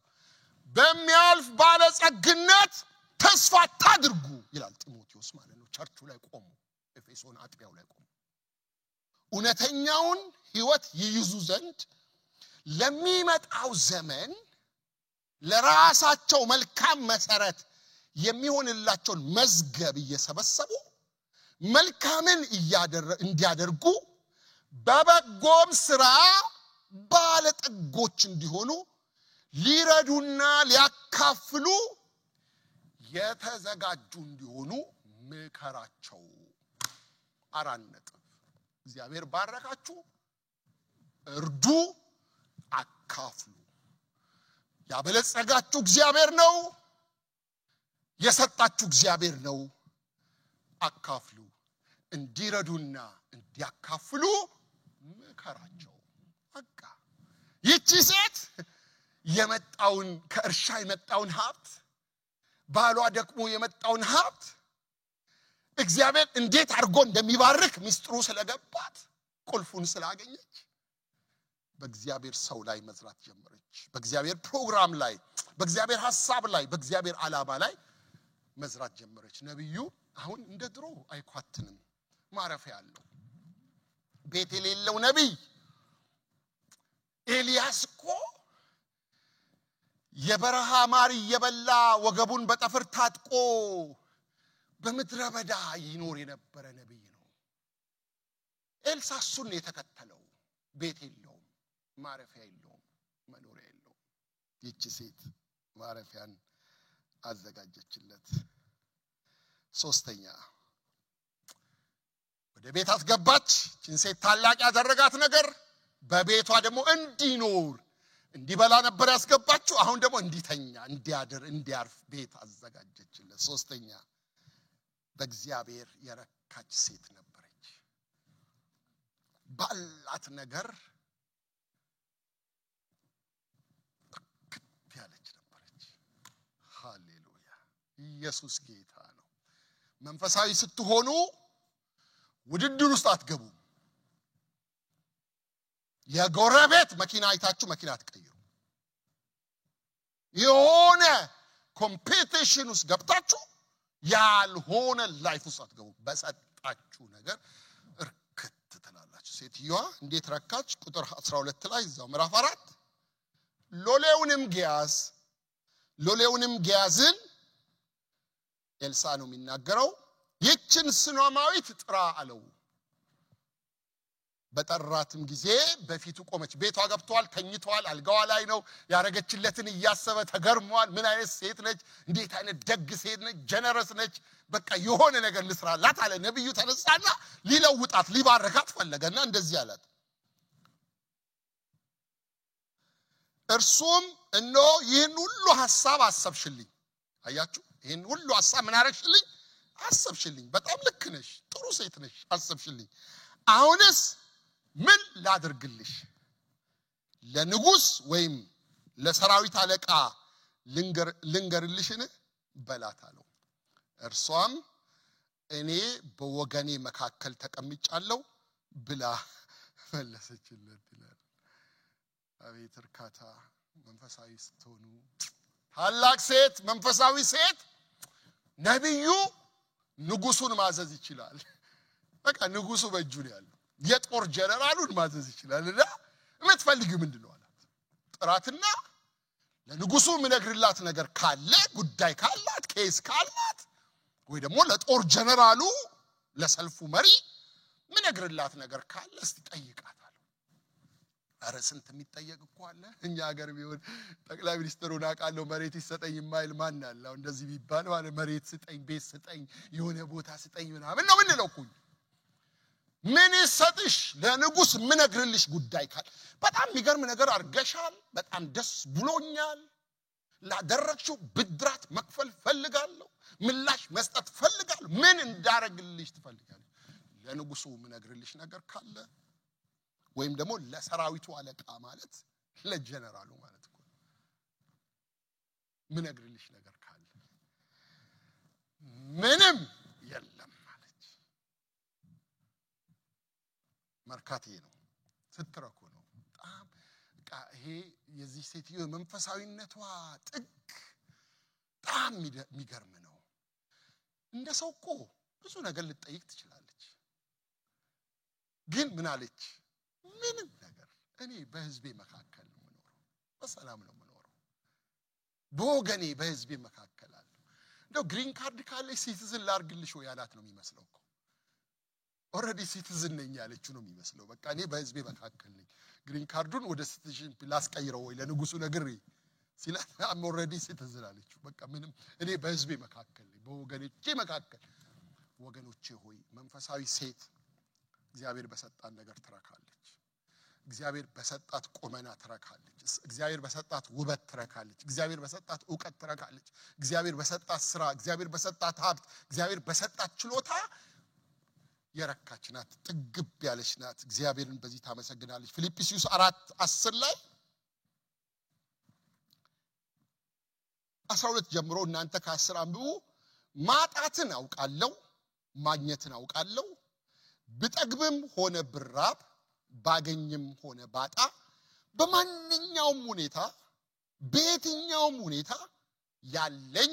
Speaker 1: በሚያልፍ ባለጸግነት ተስፋ ታድርጉ ይላል ጢሞቴዎስ ማለት ነው። ቸርቹ ላይ ቆሙ፣ ኤፌሶን አጥቢያው ላይ ቆሙ። እውነተኛውን ሕይወት ይይዙ ዘንድ ለሚመጣው ዘመን ለራሳቸው መልካም መሰረት የሚሆንላቸውን መዝገብ እየሰበሰቡ መልካምን እንዲያደርጉ በበጎም ስራ ባለጠጎች እንዲሆኑ ሊረዱና ሊያካፍሉ የተዘጋጁ እንዲሆኑ ምከራቸው። 4 ነጥብ። እግዚአብሔር ባረካችሁ፣ እርዱ፣ አካፍሉ። ያበለጸጋችሁ እግዚአብሔር ነው፣ የሰጣችሁ እግዚአብሔር ነው። አካፍሉ። እንዲረዱና እንዲያካፍሉ ምከራቸው። በቃ ይቺ ሴት የመጣውን ከእርሻ የመጣውን ሀብት፣ ባሏ ደክሞ የመጣውን ሀብት እግዚአብሔር እንዴት አድርጎ እንደሚባርክ ሚስጥሩ ስለገባት ቁልፉን ስላገኘች በእግዚአብሔር ሰው ላይ መዝራት ጀመረች። በእግዚአብሔር ፕሮግራም ላይ፣ በእግዚአብሔር ሐሳብ ላይ፣ በእግዚአብሔር ዓላማ ላይ መዝራት ጀመረች። ነብዩ አሁን እንደ ድሮ አይኳትንም፣ ማረፊያ አለው። ቤት የሌለው ነብይ ኤልያስ እኮ የበረሃ ማር እየበላ ወገቡን በጠፍር ታጥቆ በምድረ በዳ ይኖር የነበረ ነብይ ነው። ኤልሳ እሱን ነው የተከተለው። ቤት የለውም፣ ማረፊያ የለውም፣ መኖሪያ የለውም። ይህች ሴት ማረፊያን አዘጋጀችለት። ሶስተኛ ወደ ቤት አስገባች። ይህችን ሴት ታላቅ ያደረጋት ነገር በቤቷ ደግሞ እንዲኖር እንዲበላ ነበር ያስገባችው። አሁን ደግሞ እንዲተኛ፣ እንዲያድር፣ እንዲያርፍ ቤት አዘጋጀችለት። ሶስተኛ በእግዚአብሔር የረካች ሴት ነበረች። ባላት ነገር እርክት ያለች ነበረች። ሃሌሉያ! ኢየሱስ ጌታ ነው። መንፈሳዊ ስትሆኑ ውድድር ውስጥ አትገቡም። የጎረቤት መኪና አይታችሁ መኪና አትቀይሩ። የሆነ competition ውስጥ ገብታችሁ ያልሆነ life ውስጥ አትገቡ። በሰጣችሁ ነገር እርክት ትላላችሁ። ሴትዮዋ እንዴት ረካች? ቁጥር 12 ላይ እዛው ምዕራፍ 4 ሎሌውንም ግያዝን ኤልሳ ነው የሚናገረው፣ ይህችን ሱነማዊት ጥራ አለው። በጠራትም ጊዜ በፊቱ ቆመች። ቤቷ ገብቷል፣ ተኝቷል፣ አልጋዋ ላይ ነው። ያረገችለትን እያሰበ ተገርሟል። ምን አይነት ሴት ነች? እንዴት አይነት ደግ ሴት ነች? generous ነች። በቃ የሆነ ነገር ልስራላት አለ። ነብዩ ተነሳና ሊለውጣት ሊባረካት ፈለገና እንደዚህ አላት። እርሱም እነሆ ይህን ሁሉ ሐሳብ አሰብሽልኝ። አያችሁ፣ ይህን ሁሉ ሐሳብ ምን አረግሽልኝ? አሰብሽልኝ። በጣም ልክ ነሽ፣ ጥሩ ሴት ነሽ፣ አሰብሽልኝ። አሁንስ ምን ላድርግልሽ? ለንጉስ ወይም ለሰራዊት አለቃ ልንገርልሽን በላት አለው። እርሷም እኔ በወገኔ መካከል ተቀምጫለሁ ብላ መለሰችለት ይላል። አቤት እርካታ! መንፈሳዊ ስትሆኑ ታላቅ ሴት፣ መንፈሳዊ ሴት። ነቢዩ ንጉሱን ማዘዝ ይችላል። በቃ ንጉሱ በእጁ ነው ያለው። የጦር ጀነራሉን ማዘዝ ይችላል። እና የምትፈልጊው ምንድን ነው አላት። ጥራትና ለንጉሱ የምነግርላት ነገር ካለ፣ ጉዳይ ካላት፣ case ካላት፣ ወይ ደግሞ ለጦር ጀነራሉ ለሰልፉ መሪ ምነግርላት ነገር ካለ እስቲ ጠይቃት አለው። ኧረ ስንት የሚጠየቅ እኮ አለ። እኛ ሀገር ቢሆን ጠቅላይ ሚኒስትሩን አውቃለሁ መሬት ይሰጠኝ የማይል ማን አለ? አሁን እንደዚህ ቢባል ማለት መሬት ስጠኝ፣ ቤት ስጠኝ፣ የሆነ ቦታ ስጠኝ ምናምን ነው የምንለው እኮ። ምን ይሰጥሽ? ለንጉስ ምነግርልሽ ጉዳይ ካለ። በጣም የሚገርም ነገር አድርገሻል፣ በጣም ደስ ብሎኛል። ላደረግሽው ብድራት መክፈል ፈልጋለሁ፣ ምላሽ መስጠት ፈልጋለሁ። ምን እንዳረግልሽ ትፈልጋለሽ? ለንጉሱ ምነግርልሽ ነገር ካለ ወይም ደግሞ ለሰራዊቱ አለቃ ማለት ለጀነራሉ ማለት እኮ ምነግርልሽ ነገር ካለ። ምንም የለም አለች። መርካት ይሄ ነው፣ ስትረኩ ነው። በጣም በቃ ይሄ የዚህ ሴትዮ መንፈሳዊነቷ ጥግ በጣም የሚገርም ነው። እንደ ሰው እኮ ብዙ ነገር ልትጠይቅ ትችላለች። ግን ምን አለች? ምንም ነገር፣ እኔ በህዝቤ መካከል ነው የምኖረው፣ በሰላም ነው የምኖረው፣ በወገኔ በህዝቤ መካከል አለሁ። እንደው green card ካለሽ citizen ላርግልሽ ወይ ያላት ነው የሚመስለው እኮ። Already citizen ነኝ ያለችው ነው የሚመስለው። በቃ እኔ በህዝቤ መካከል ነኝ፣ green card ኡን ወደ citizen ላስቀይረው ወይ ለንጉሱ ነግሬ ሲላት I'm already citizen አለችው። በቃ ምንም እኔ በህዝቤ መካከል ነኝ፣ በወገኖቼ መካከል። ወገኖቼ ሆይ፣ መንፈሳዊ ሴት እግዚአብሔር በሰጣት ነገር ትረካለች። እግዚአብሔር በሰጣት ቁመና ትረካለች። እግዚአብሔር በሰጣት ውበት ትረካለች። እግዚአብሔር በሰጣት እውቀት ትረካለች። እግዚአብሔር በሰጣት ስራ፣ እግዚአብሔር በሰጣት ሀብት፣ እግዚአብሔር በሰጣት ችሎታ የረካች ናት። ጥግብ ያለች ናት። እግዚአብሔርን በዚህ ታመሰግናለች። ፊልጵስዩስ 4:10 ላይ 12 ጀምሮ እናንተ ከ10 አንብቡ። ማጣትን አውቃለሁ፣ ማግኘትን አውቃለሁ። ብጠግብም ሆነ ብራብ፣ ባገኝም ሆነ ባጣ፣ በማንኛውም ሁኔታ በየትኛውም ሁኔታ ያለኝ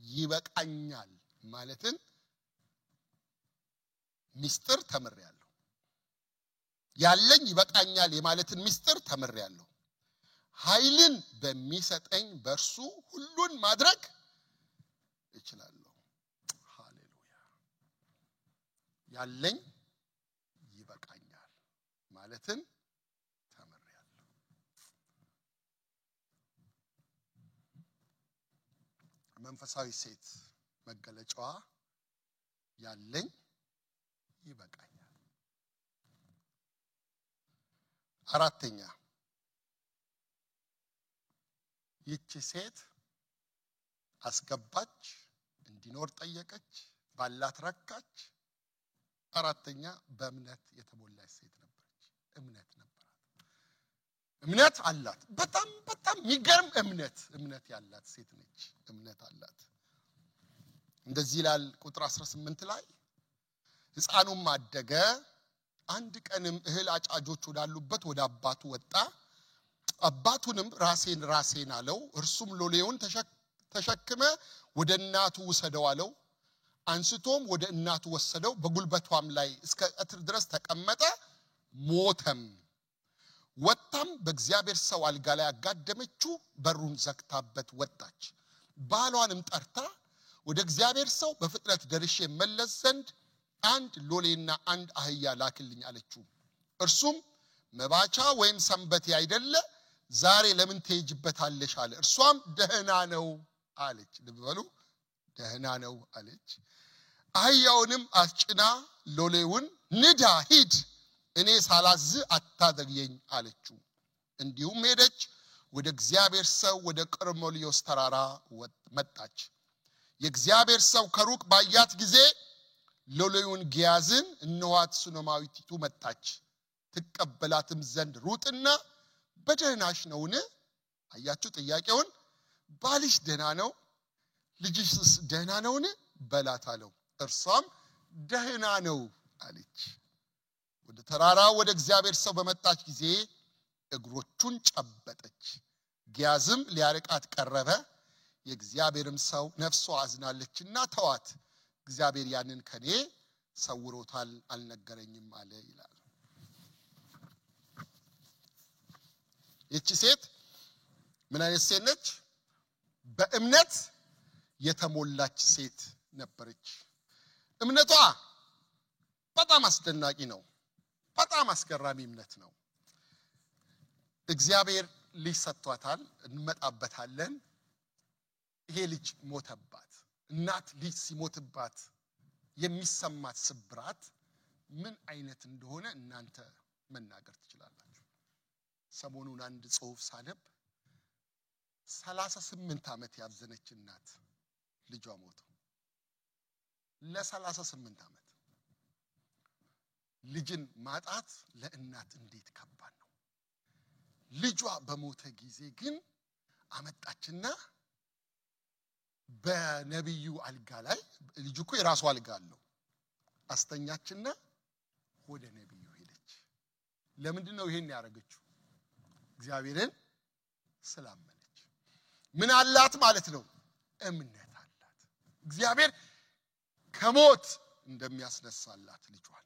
Speaker 1: ይበቃኛል ማለትን ሚስጥር ተምሬያለሁ። ያለኝ ይበቃኛል የማለትን ሚስጥር ተምሬያለሁ። ኃይልን በሚሰጠኝ በእርሱ ሁሉን ማድረግ እችላለሁ። ሃሌሉያ! ያለኝ ይበቃኛል ማለትን ተምሬያለሁ። መንፈሳዊ ሴት መገለጫዋ ያለኝ ይበቃኛል። አራተኛ፣ ይቺ ሴት አስገባች፣ እንዲኖር ጠየቀች፣ ባላት ረካች። አራተኛ፣ በእምነት የተሞላች ሴት ነበረች። እምነት ነበራት። እምነት አላት። በጣም በጣም የሚገርም እምነት ያላት ሴት ነች። እምነት አላት። እንደዚህ ይላል ቁጥር 18 ላይ፣ ሕፃኑም አደገ፣ አንድ ቀንም እህል አጫጆች ወዳሉበት ወደ አባቱ ወጣ። አባቱንም ራሴን ራሴን አለው። እርሱም ሎሌውን ተሸክመ ወደ እናቱ ውሰደው አለው። አንስቶም ወደ እናቱ ወሰደው፣ በጉልበቷም ላይ እስከ ቀትር ድረስ ተቀመጠ፣ ሞተም። ወጥታም በእግዚአብሔር ሰው አልጋ ላይ አጋደመችው፣ በሩን ዘግታበት ወጣች። ባሏንም ጠርታ ወደ እግዚአብሔር ሰው በፍጥነት ደርሼ መለስ ዘንድ አንድ ሎሌና አንድ አህያ ላክልኝ አለችው። እርሱም መባቻ ወይም ሰንበቴ አይደለ፣ ዛሬ ለምን ትሄጂበታለሽ አለ። እርሷም ደህና ነው አለች። ልብ በሉ፣ ደህና ነው አለች። አህያውንም አስጭና ሎሌውን ንዳ ሂድ፣ እኔ ሳላዝ አታዘግየኝ አለችው። እንዲሁም ሄደች፣ ወደ እግዚአብሔር ሰው ወደ ቀርሜሎስ ተራራ መጣች። የእግዚአብሔር ሰው ከሩቅ ባያት ጊዜ ሎሌውን ግያዝን እነኋት ሱነማዊቲቱ መጣች፣ ትቀበላትም ዘንድ ሩጥና በደህናሽ ነውን? አያችሁ ጥያቄውን፣ ባልሽ ደህና ነው? ልጅሽስ ደህና ነውን? በላት አለው። እርሷም ደህና ነው አለች። ወደ ተራራው ወደ እግዚአብሔር ሰው በመጣች ጊዜ እግሮቹን ጨበጠች። ግያዝም ሊያርቃት ቀረበ። የእግዚአብሔርም ሰው ነፍሷ አዝናለችና ተዋት፣ እግዚአብሔር ያንን ከኔ ሰውሮታል አልነገረኝም አለ ይላል። ይቺ ሴት ምን አይነት ሴት ነች? በእምነት የተሞላች ሴት ነበረች። እምነቷ በጣም አስደናቂ ነው። በጣም አስገራሚ እምነት ነው። እግዚአብሔር ልጅ ሰጥቷታል፣ እንመጣበታለን። ይሄ ልጅ ሞተባት። እናት ልጅ ሲሞትባት የሚሰማት ስብራት ምን አይነት እንደሆነ እናንተ መናገር ትችላላችሁ። ሰሞኑን አንድ ጽሑፍ ሳነብ 38 ዓመት ያዘነች እናት ልጇ ሞቶ ለ38 ዓመት ልጅን ማጣት ለእናት እንዴት ከባድ ነው። ልጇ በሞተ ጊዜ ግን አመጣችና በነቢዩ አልጋ ላይ፣ ልጁ እኮ የራሱ አልጋ አለው፣ አስተኛችና ወደ ነቢዩ ሄደች። ለምንድን ነው ይሄን ያደረገችው? እግዚአብሔርን ስላመነች። ምን አላት ማለት ነው? እምነት አላት። እግዚአብሔር ከሞት እንደሚያስነሳላት ልጇን፣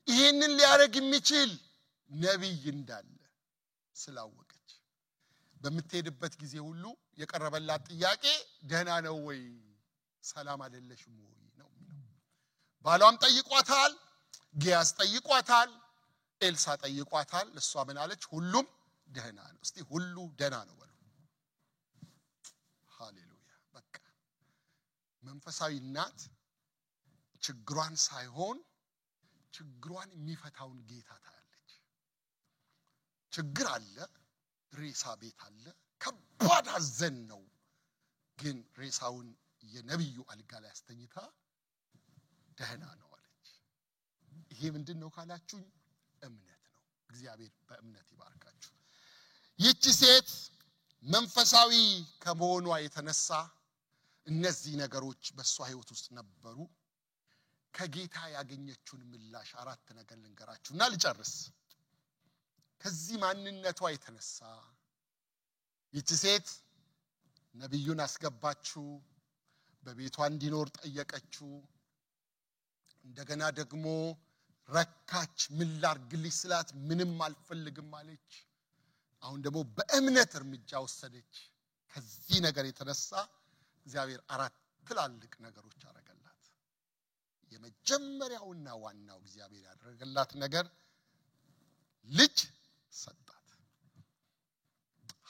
Speaker 1: ይሄንን ሊያደርግ የሚችል ነቢይ እንዳለ ስላወቀች በምትሄድበት ጊዜ ሁሉ የቀረበላት ጥያቄ ደህና ነው ወይ፣ ሰላም አይደለሽም ወይ ነው የሚለው። ባሏም ጠይቋታል፣ ግያዝ ጠይቋታል፣ ኤልሳ ጠይቋታል። እሷ ምን አለች? ሁሉም ደህና ነው። እስቲ ሁሉ ደህና ነው በሉ። ሃሌሉያ። በቃ መንፈሳዊ እናት ችግሯን ሳይሆን ችግሯን የሚፈታውን ጌታ ታያለች። ችግር አለ፣ ሬሳ ቤት አለ፣ ከባድ ሐዘን ነው። ግን ሬሳውን የነቢዩ አልጋ ላይ አስተኝታ ደህና ነው አለች። ይሄ ምንድን ነው ካላችሁኝ እምነት ነው። እግዚአብሔር በእምነት ይባርካችሁ። ይቺ ሴት መንፈሳዊ ከመሆኗ የተነሳ እነዚህ ነገሮች በእሷ ሕይወት ውስጥ ነበሩ። ከጌታ ያገኘችውን ምላሽ አራት ነገር ልንገራችሁና ልጨርስ። ከዚህ ማንነቷ የተነሳ ይቺ ሴት ነቢዩን አስገባችው፣ በቤቷ እንዲኖር ጠየቀችው። እንደገና ደግሞ ረካች። ምን ላርግልሽ ስላት ምንም አልፈልግም አለች። አሁን ደግሞ በእምነት እርምጃ ወሰደች። ከዚህ ነገር የተነሳ እግዚአብሔር አራት ትላልቅ ነገሮች አደረገላት። የመጀመሪያውና ዋናው እግዚአብሔር ያደረገላት ነገር ልጅ ሰጣት።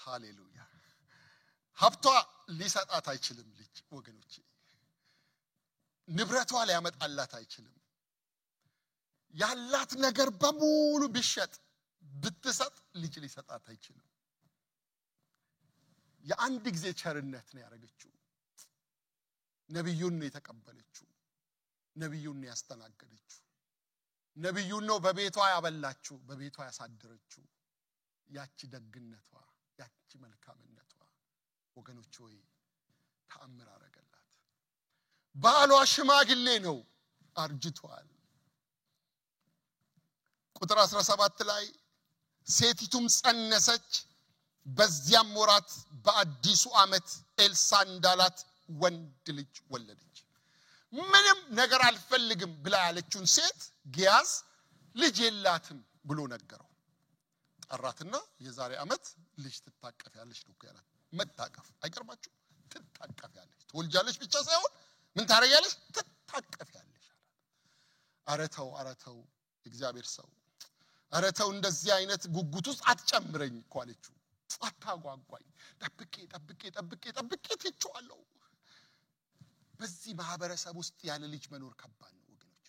Speaker 1: ሃሌሉያ። ሀብቷ ሊሰጣት አይችልም ልጅ ወገኖቼ፣ ንብረቷ ሊያመጣላት አይችልም። ያላት ነገር በሙሉ ቢሸጥ ብትሰጥ ልጅ ሊሰጣት አይችልም። የአንድ ጊዜ ቸርነት ነው ያደረገችው። ነቢዩን ነው የተቀበለችው። ነቢዩን ነው ያስተናገደችው። ነቢዩን ነው በቤቷ ያበላችው፣ በቤቷ ያሳደረችው። ያቺ ደግነቷ፣ ያቺ መልካምነቷ ወገኖች ሆይ ተአምር አረገላት። ባሏ ሽማግሌ ነው፣ አርጅቷል። ቁጥር 17 ላይ ሴቲቱም ጸነሰች፣ በዚያም ወራት በአዲሱ ዓመት ኤልሳ እንዳላት ወንድ ልጅ ወለደች። ምንም ነገር አልፈልግም ብላ ያለችውን ሴት ግያዝ ልጅ የላትም ብሎ ነገረው። ጠራትና የዛሬ ዓመት ልጅ ትታቀፊያለሽ ነው ያላት። መታቀፍ አይቀርባችሁ፣ ትታቀፊያለሽ፣ ትወልጃለሽ ብቻ ሳይሆን ምን ታረጊያለሽ? ትታቀፊያለሽ አላት። ኧረ ተው፣ ኧረ ተው እግዚአብሔር ሰው፣ ኧረ ተው እንደዚህ አይነት ጉጉት ውስጥ አትጨምረኝ እኮ አለችው። አታጓጓኝ፣ ጠብቄ ጠብቄ ጠብቄ ጠብቄ ትቼዋለሁ። በዚህ ማህበረሰብ ውስጥ ያለ ልጅ መኖር ከባድ ነው ወገኖች።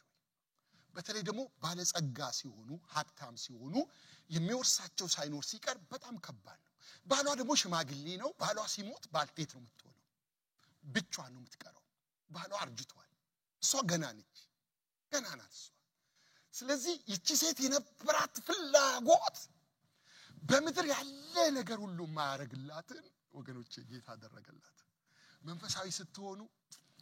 Speaker 1: በተለይ ደግሞ ባለጸጋ ሲሆኑ፣ ሀብታም ሲሆኑ የሚወርሳቸው ሳይኖር ሲቀር በጣም ከባድ ነው። ባሏ ደግሞ ሽማግሌ ነው። ባሏ ሲሞት ባልቴት ነው የምትሆነው፣ ብቻዋን ነው የምትቀረው። ባሏ አርጅቷል፣ እሷ ገና ነች፣ ገና ናት እሷ። ስለዚህ ይቺ ሴት የነበራት ፍላጎት በምድር ያለ ነገር ሁሉ የማያደርግላትን ወገኖቼ ጌታ አደረገላት። መንፈሳዊ ስትሆኑ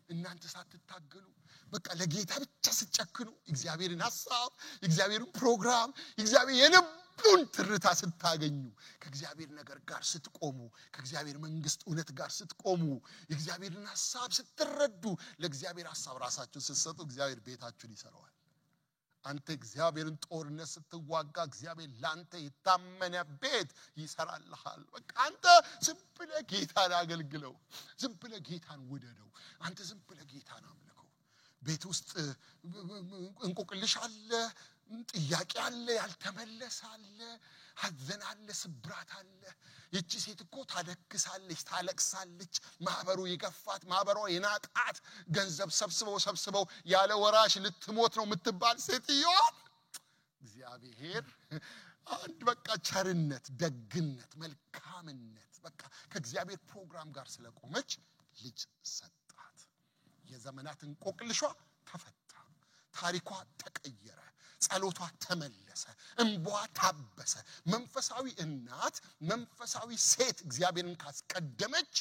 Speaker 1: እናንተ ሳትታገሉ በቃ ለጌታ ብቻ ስትጨክኑ እግዚአብሔርን ሐሳብ፣ እግዚአብሔርን ፕሮግራም፣ እግዚአብሔር የልቡን ትርታ ስታገኙ፣ ከእግዚአብሔር ነገር ጋር ስትቆሙ፣ ከእግዚአብሔር መንግስት እውነት ጋር ስትቆሙ፣ የእግዚአብሔርን ሐሳብ ስትረዱ፣ ለእግዚአብሔር ሐሳብ ራሳችሁን ስትሰጡ እግዚአብሔር ቤታችሁን ይሰራዋል። አንተ እግዚአብሔርን ጦርነት ስትዋጋ እግዚአብሔር ላንተ የታመነ ቤት ይሰራልሃል። በቃ አንተ ዝም ብለህ ጌታን አገልግለው፣ ዝም ብለህ ጌታን ውደደው፣ አንተ ዝም ብለህ ጌታን አምልከው። ቤት ውስጥ እንቆቅልሽ አለ፣ ጥያቄ አለ፣ ያልተመለሰ አለ፣ ሐዘን አለ፣ ስብራት አለ። ይቺ ሴት እኮ ታለክሳለች፣ ታለቅሳለች። ማህበሩ የገፋት፣ ማህበሯ የናቃት፣ ገንዘብ ሰብስበው ሰብስበው ያለ ወራሽ ልትሞት ነው የምትባል ሴትዮዋን እግዚአብሔር አንድ በቃ ቸርነት፣ ደግነት፣ መልካምነት በቃ ከእግዚአብሔር ፕሮግራም ጋር ስለቆመች ልጅ ሰጣት። የዘመናት እንቆቅልሿ ተፈታ፣ ታሪኳ ተቀየረ፣ ጸሎቷ ተመለሰ፣ እንባዋ ታበሰ። መንፈሳዊ እናት፣ መንፈሳዊ ሴት እግዚአብሔርን ካስቀደመች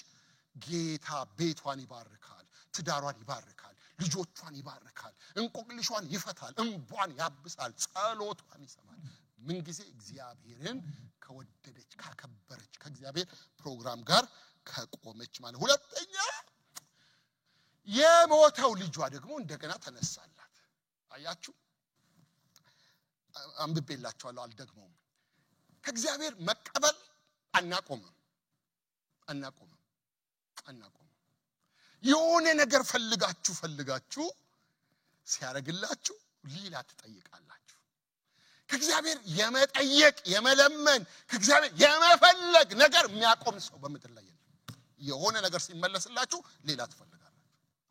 Speaker 1: ጌታ ቤቷን ይባርካል፣ ትዳሯን ይባርካል፣ ልጆቿን ይባርካል፣ እንቆቅልሿን ይፈታል፣ እንቧን ያብሳል፣ ጸሎቷን ይሰማል። ምንጊዜ እግዚአብሔርን ከወደደች፣ ካከበረች፣ ከእግዚአብሔር ፕሮግራም ጋር ከቆመች ማለት። ሁለተኛ የሞተው ልጇ ደግሞ እንደገና ተነሳላት። አያችሁ፣ አንብቤላችኋለሁ፣ አልደግመውም። ከእግዚአብሔር መቀበል አናቆምም፣ አናቆምም፣ አናቆምም። የሆነ ነገር ፈልጋችሁ ፈልጋችሁ ሲያደርግላችሁ ሌላ ትጠይቃላችሁ። ከእግዚአብሔር የመጠየቅ የመለመን ከእግዚአብሔር የመፈለግ ነገር የሚያቆም ሰው በምድር ላይ የለም። የሆነ ነገር ሲመለስላችሁ ሌላ ትፈልጋላችሁ።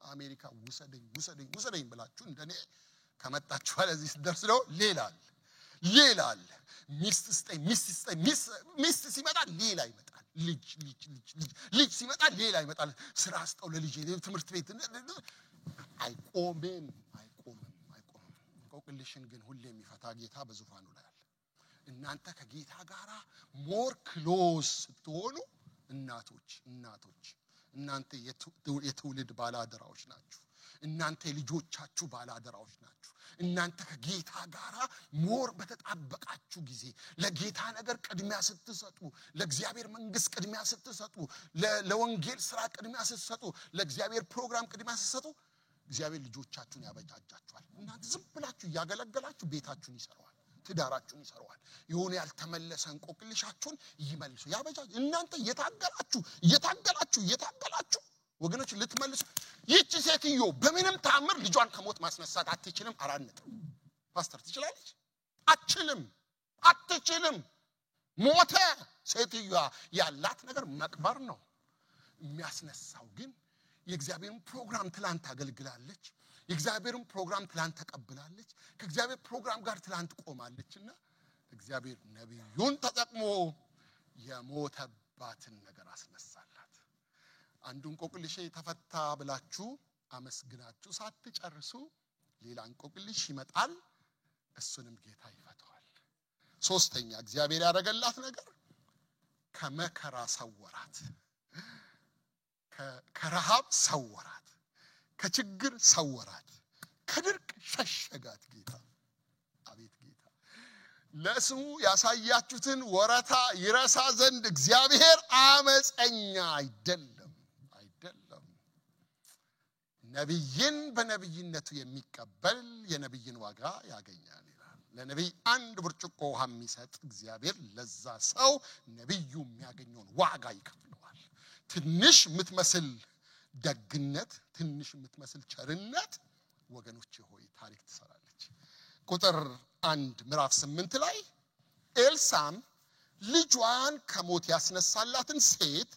Speaker 1: አሜሪካ ውሰደኝ ውሰደኝ ውሰደኝ ብላችሁ እንደኔ ከመጣችሁ ለዚህ ስትደርስ ነው ሌላ አለ፣ ሌላ አለ። ሚስት ስጠኝ፣ ሚስት ስጠኝ፣ ሚስት ሲመጣ ሌላ ይመጣል። ልጅ ልጅ ልጅ ልጅ ልጅ ሲመጣ ሌላ ይመጣል። ስራ ስጠው ለልጅ፣ ትምህርት ቤት አይቆምም፣ አይቆምም፣ አይቆምም። እንቆቅልሽን ግን ሁሌ የሚፈታ ጌታ በዙፋኑ ላይ አለ። እናንተ ከጌታ ጋራ more close ስትሆኑ እናቶች እናቶች እናንተ የትውልድ ባለአደራዎች ናችሁ። እናንተ የልጆቻችሁ ባለአደራዎች ናችሁ። እናንተ ከጌታ ጋራ more በተጣበቃችሁ ጊዜ ለጌታ ነገር ቅድሚያ ስትሰጡ፣ ለእግዚአብሔር መንግስት ቅድሚያ ስትሰጡ፣ ለወንጌል ስራ ቅድሚያ ስትሰጡ፣ ለእግዚአብሔር ፕሮግራም ቅድሚያ ስትሰጡ እግዚአብሔር ልጆቻችሁን ያበጃጃችኋል። እናንተ ዝም ብላችሁ እያገለገላችሁ ቤታችሁን ይሰራዋል፣ ትዳራችሁን ይሰራዋል። የሆነ ያልተመለሰ እንቆቅልሻችሁን ይመልሱ ያበጃጅ። እናንተ እየታገላችሁ እየታገላችሁ እየታገላችሁ ወገኖች ልትመልሱ። ይህቺ ሴትዮ በምንም ተአምር ልጇን ከሞት ማስነሳት አትችልም። 4 ፓስተር ትችላለች? አትችልም፣ አትችልም። ሞተ። ሴትዮዋ ያላት ነገር መቅበር ነው። የሚያስነሳው ግን የእግዚአብሔርን ፕሮግራም ትላንት አገልግላለች። የእግዚአብሔርን ፕሮግራም ትላንት ተቀብላለች። ከእግዚአብሔር ፕሮግራም ጋር ትላንት ቆማለችና እግዚአብሔር ነቢዩን ተጠቅሞ የሞተባትን ነገር አስነሳላት። አንዱ እንቆቅልሼ ተፈታ ብላችሁ አመስግናችሁ ሳትጨርሱ ሌላ እንቆቅልሽ ይመጣል። እሱንም ጌታ ይፈታዋል። ሶስተኛ እግዚአብሔር ያደረገላት ነገር ከመከራ ሰወራት፣ ከረሃብ ሰወራት፣ ከችግር ሰወራት፣ ከድርቅ ሸሸጋት ጌታ። አቤት ጌታ! ለስሙ ያሳያችሁትን ወረታ ይረሳ ዘንድ እግዚአብሔር አመፀኛ አይደለም፣ አይደለም። ነቢይን በነቢይነቱ የሚቀበል የነቢይን ዋጋ ያገኛል ይላል። ለነቢይ አንድ ብርጭቆ ውሃ የሚሰጥ እግዚአብሔር ለዛ ሰው ነቢዩ የሚያገኘውን ዋጋ ይከፍለዋል። ትንሽ የምትመስል ደግነት፣ ትንሽ የምትመስል ቸርነት ወገኖቼ ሆይ ታሪክ ትሰራለች። ቁጥር 1 ምዕራፍ 8 ላይ ኤልሳም ልጇን ከሞት ያስነሳላትን ሴት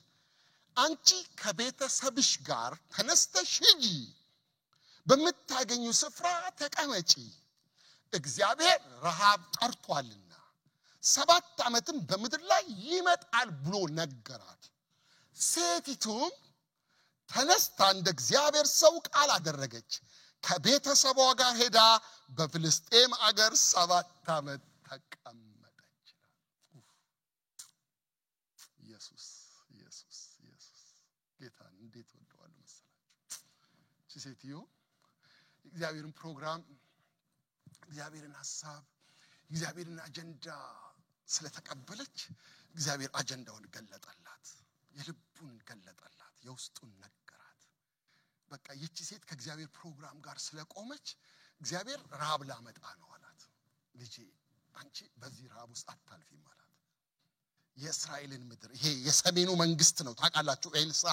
Speaker 1: አንቺ ከቤተሰብሽ ጋር ተነስተሽ ሂጂ፣ በምታገኙ ስፍራ ተቀመጪ፣ እግዚአብሔር ረሃብ ጠርቷልና 7 ዓመትም በምድር ላይ ይመጣል ብሎ ነገራት። ሴቲቱም ተነስታ እንደ እግዚአብሔር ሰው ቃል አደረገች። ከቤተሰቧ ጋር ሄዳ በፍልስጤም አገር 7 ዓመት ተቀመጠች። ኢየሱስ ኢየሱስ ኢየሱስ ጌታን እንዴት ወደዋለሁ መሰላችሁ። እቺ ሴትዮ እግዚአብሔርን ፕሮግራም፣ እግዚአብሔርን ሐሳብ፣ እግዚአብሔርን አጀንዳ ስለተቀበለች እግዚአብሔር አጀንዳውን ገለጠላት፣ የልቡን ገለጠላት፣ የውስጡን ነገራት። በቃ ይቺ ሴት ከእግዚአብሔር ፕሮግራም ጋር ስለቆመች እግዚአብሔር ረሃብ ላመጣ ነው አላት። ልጄ አንቺ በዚህ ረሃብ ውስጥ አታልፊም አላት። የእስራኤልን ምድር፣ ይሄ የሰሜኑ መንግስት ነው ታውቃላችሁ። ኤልሳ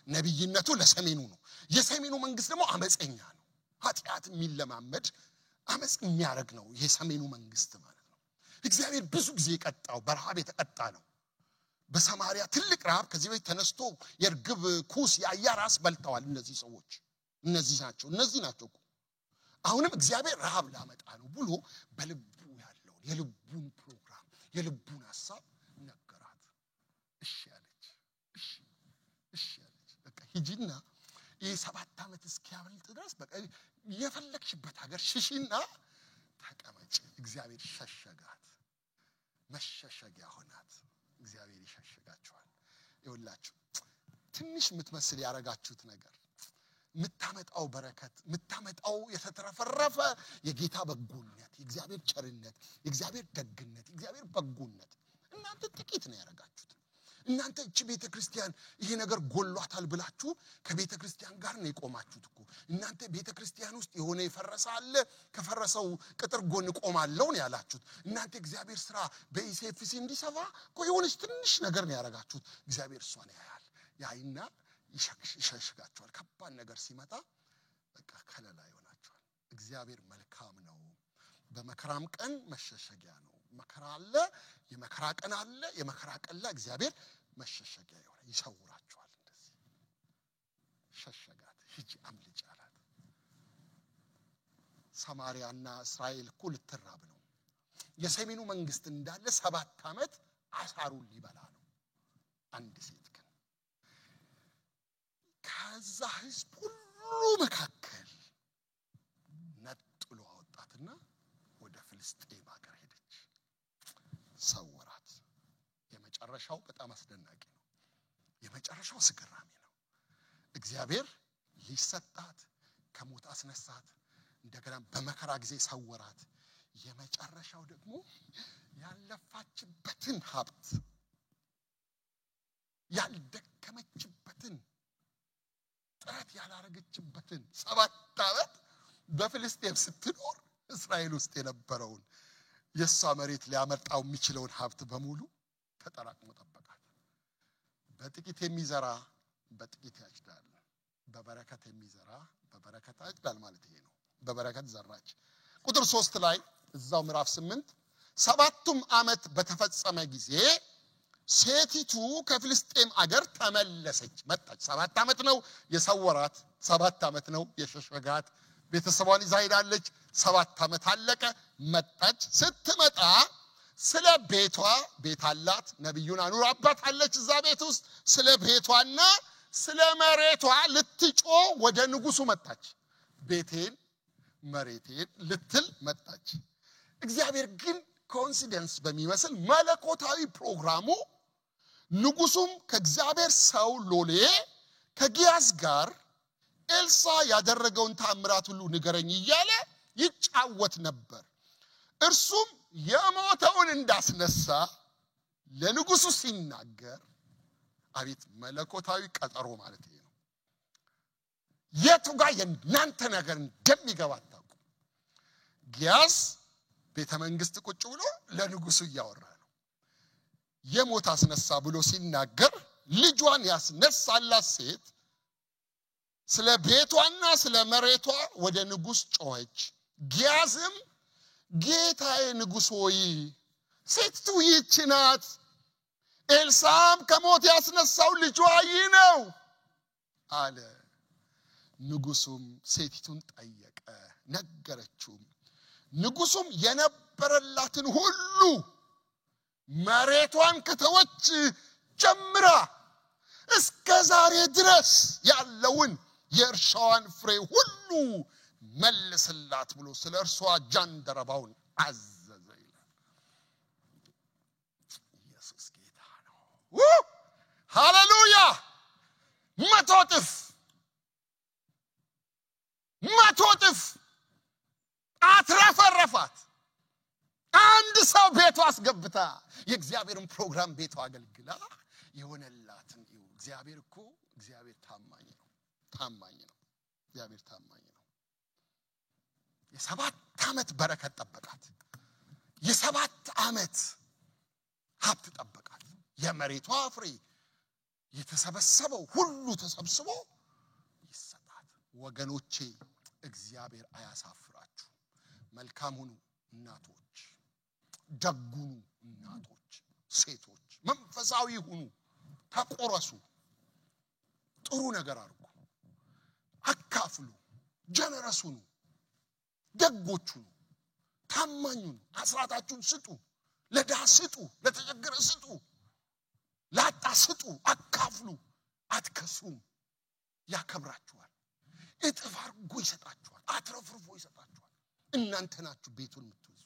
Speaker 1: ነብይነቱ ለሰሜኑ ነው። የሰሜኑ መንግስት ደግሞ አመፀኛ ነው። ኃጢአት የሚለማመድ አመጽ የሚያደርግ ነው የሰሜኑ መንግስት ማለት ነው። እግዚአብሔር ብዙ ጊዜ የቀጣው በረሃብ የተቀጣ ነው። በሰማሪያ ትልቅ ረሃብ ከዚህ በፊት ተነስቶ የርግብ ኩስ የአያ ራስ በልተዋል እነዚህ ሰዎች። እነዚህ ናቸው፣ እነዚህ ናቸው እኮ። አሁንም እግዚአብሔር ረሃብ ላመጣ ነው ብሎ በልቡ ያለውን የልቡን ፕሮግራም የልቡን ሐሳብ ነገራት። እሺ አለች። እሺ እሺ አለች። በቃ ሂጂና ይሄ 7 ዓመት እስኪያበልጥ ድረስ በቃ የፈለግሽበት ሀገር ሽሺና ተቀመጪ። እግዚአብሔር ሸሸጋት፣ መሸሸጊያ ሆናት። እግዚአብሔር ይሸሽጋችኋል። ይኸውላችሁ ትንሽ የምትመስል ያረጋችሁት ነገር የምታመጣው በረከት፣ የምታመጣው የተትረፈረፈ የጌታ በጎነት፣ የእግዚአብሔር ቸርነት፣ የእግዚአብሔር ደግነት፣ የእግዚአብሔር በጎነት እናንተ ጥቂት ነው ያረጋችሁት። እናንተ እቺ ቤተክርስቲያን ይሄ ነገር ጎሏታል ብላችሁ ከቤተክርስቲያን ጋር ነው የቆማችሁት እኮ። እናንተ ቤተክርስቲያን ውስጥ የሆነ የፈረሰ አለ፣ ከፈረሰው ቅጥር ጎን ቆማለሁ ነው ያላችሁት። እናንተ እግዚአብሔር ስራ በኢሲኤፍሲ እንዲሰፋ እኮ የሆነች ትንሽ ነገር ነው ያረጋችሁት። እግዚአብሔር እሷን ያያል፣ ያይና ይሸሽጋችኋል። ከባድ ነገር ሲመጣ በቃ ከለላ ይሆናችኋል። እግዚአብሔር መልካም ነው። በመከራም ቀን መሸሸጊያ ነው። መከራ አለ፣ የመከራ ቀን አለ። የመከራ ቀን ላይ እግዚአብሔር መሸሸጊያ ይሆናል፣ ይሰውራችኋል። እንደዚህ ሸሸጋት፣ ሂጂ አምልጪ አላት። ሰማርያና እስራኤል እኮ ልትራብ ነው። የሰሜኑ መንግስት እንዳለ 7 ዓመት አሳሩን ሊበላ ነው። አንድ ሴት ግን ከዛ ህዝብ ሁሉ መካከል ነጥሎ አወጣትና ወደ ፍልስጤም ሀገር ሄደች፣ ሰወራት። የመጨረሻው በጣም አስደናቂ ነው። የመጨረሻው አስገራሚ ነው። እግዚአብሔር ሊሰጣት ከሞት አስነሳት፣ እንደገና በመከራ ጊዜ ሰወራት። የመጨረሻው ደግሞ ያለፋችበትን ሀብት፣ ያልደከመችበትን፣ ጥረት ያላረገችበትን 7 ዓመት በፍልስጤም ስትኖር እስራኤል ውስጥ የነበረውን የሷ መሬት ሊያመጣው የሚችለውን ሀብት በሙሉ ተጠራቅሞ ጠበቃት። በጥቂት የሚዘራ በጥቂት ያጭዳል፣ በበረከት የሚዘራ በበረከት ያጭዳል ማለት ይሄ ነው። በበረከት ዘራች። ቁጥር 3 ላይ እዛው ምዕራፍ 8 7ቱም ዓመት በተፈጸመ ጊዜ ሴቲቱ ከፍልስጤም አገር ተመለሰች፣ መጣች። 7 ዓመት ነው የሰወራት፣ 7 ዓመት ነው የሸሸጋት። ቤተሰቧን ይዛ ሄዳለች። 7 ዓመት አለቀ። መጣች። ስትመጣ ስለ ቤቷ፣ ቤት አላት፣ ነቢዩን አኑራባታለች እዛ ቤት ውስጥ። ስለ ቤቷና ስለ መሬቷ ልትጮህ ወደ ንጉሱ መጣች። ቤቴን መሬቴን ልትል መጣች። እግዚአብሔር ግን coincidence በሚመስል መለኮታዊ ፕሮግራሙ ንጉሱም ከእግዚአብሔር ሰው ሎሌ ከጊያዝ ጋር ኤልሳ ያደረገውን ተአምራት ሁሉ ንገረኝ እያለ ይጫወት ነበር። እርሱም የሞተውን እንዳስነሳ ለንጉሱ ሲናገር፣ አቤት መለኮታዊ ቀጠሮ ማለት ይሄ ነው። የቱ ጋር የእናንተ ነገር እንደሚገባ አታውቁም። ጊያዝ ቤተ መንግስት ቁጭ ብሎ ለንጉሱ እያወራ ነው። የሞት አስነሳ ብሎ ሲናገር ልጇን ያስነሳላት ሴት ስለ ቤቷና ስለ መሬቷ ወደ ንጉስ ጮኸች። ጊያዝም ጌታዬ ንጉስ ሆይ ሴቲቱ ይህች ናት፣ ኤልሳም ከሞት ያስነሳው ልጇ ይህ ነው አለ። ንጉሱም ሴቲቱን ጠየቀ፣ ነገረችውም። ንጉሱም የነበረላትን ሁሉ መሬቷን ከተወች ጀምራ እስከ ዛሬ ድረስ ያለውን የእርሻዋን ፍሬ ሁሉ መልስላት ብሎ ስለ እርሷ ጃንደረባውን አዘዘ ይላል። ኢየሱስ ጌታ ነው። ሃሌሉያ! 100 እጥፍ 100 እጥፍ አትረፈረፋት። አንድ ሰው ቤቷ አስገብታ የእግዚአብሔርን ፕሮግራም ቤቷ አገልግላ የሆነላትን እዩ። እግዚአብሔር እኮ እግዚአብሔር ታማኝ ነው። ታማኝ ነው። እግዚአብሔር ታማኝ ነው። የ7 ዓመት በረከት ጠበቃት። የ7 ዓመት ሀብት ጠበቃት። የመሬቷ ፍሬ የተሰበሰበው ሁሉ ተሰብስቦ ይሰጣት። ወገኖቼ እግዚአብሔር አያሳፍራችሁ። መልካም ሁኑ እናቶች፣ ደጉኑ እናቶች፣ ሴቶች መንፈሳዊ ሁኑ፣ ተቆረሱ፣ ጥሩ ነገር አድርጉ፣ አካፍሉ፣ ጀነረስ ሁኑ፣ ደጎች ሁኑ፣ ታማኝ ሁኑ፣ አስራታችሁን ስጡ፣ ለድሃ ስጡ፣ ለተቸገረ ስጡ፣ ላጣ ስጡ፣ አካፍሉ። አትከስሩም። ያከብራችኋል። እጥፍ አድርጎ ይሰጣችኋል። አትረፍርፎ ይሰጣችኋል። እናንተ ናችሁ ቤቱን የምትይዙት።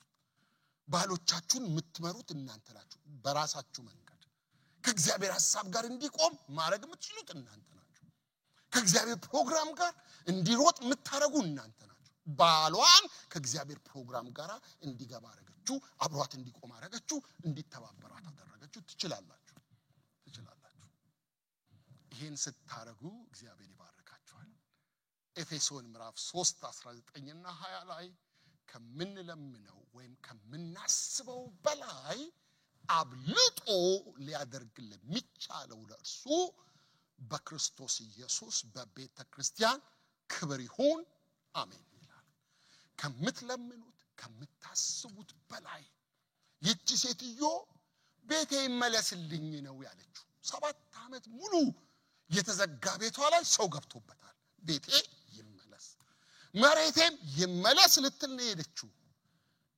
Speaker 1: ባሎቻችሁን የምትመሩት እናንተ ናችሁ። በራሳችሁ መንገድ ከእግዚአብሔር ሐሳብ ጋር እንዲቆም ማድረግ የምትችሉት እናንተ ናችሁ። ከእግዚአብሔር ፕሮግራም ጋር እንዲሮጥ የምታረጉ እናንተ ናችሁ። ባሏን ከእግዚአብሔር ፕሮግራም ጋር እንዲገባ አረገችው፣ አብሯት እንዲቆም አረገችው፣ እንዲተባበራት አደረገችው። ትችላላችሁ፣ ትችላላችሁ። ይሄን ስታረጉ እግዚአብሔር ይባርካችኋል። ኤፌሶን ምዕራፍ 3 19 እና 20 ላይ ከምንለምነው ወይም ከምናስበው በላይ አብልጦ ሊያደርግ ለሚቻለው ለእርሱ በክርስቶስ ኢየሱስ በቤተ ክርስቲያን ክብር ይሁን አሜን ይላል። ከምትለምኑት ከምታስቡት በላይ። ይቺ ሴትዮ ቤቴ ይመለስልኝ ነው ያለችው። 7 ዓመት ሙሉ የተዘጋ ቤቷ ላይ ሰው ገብቶበታል። ቤቴ ይመለስ መሬቴም ይመለስ ልትል ነው የሄደችው።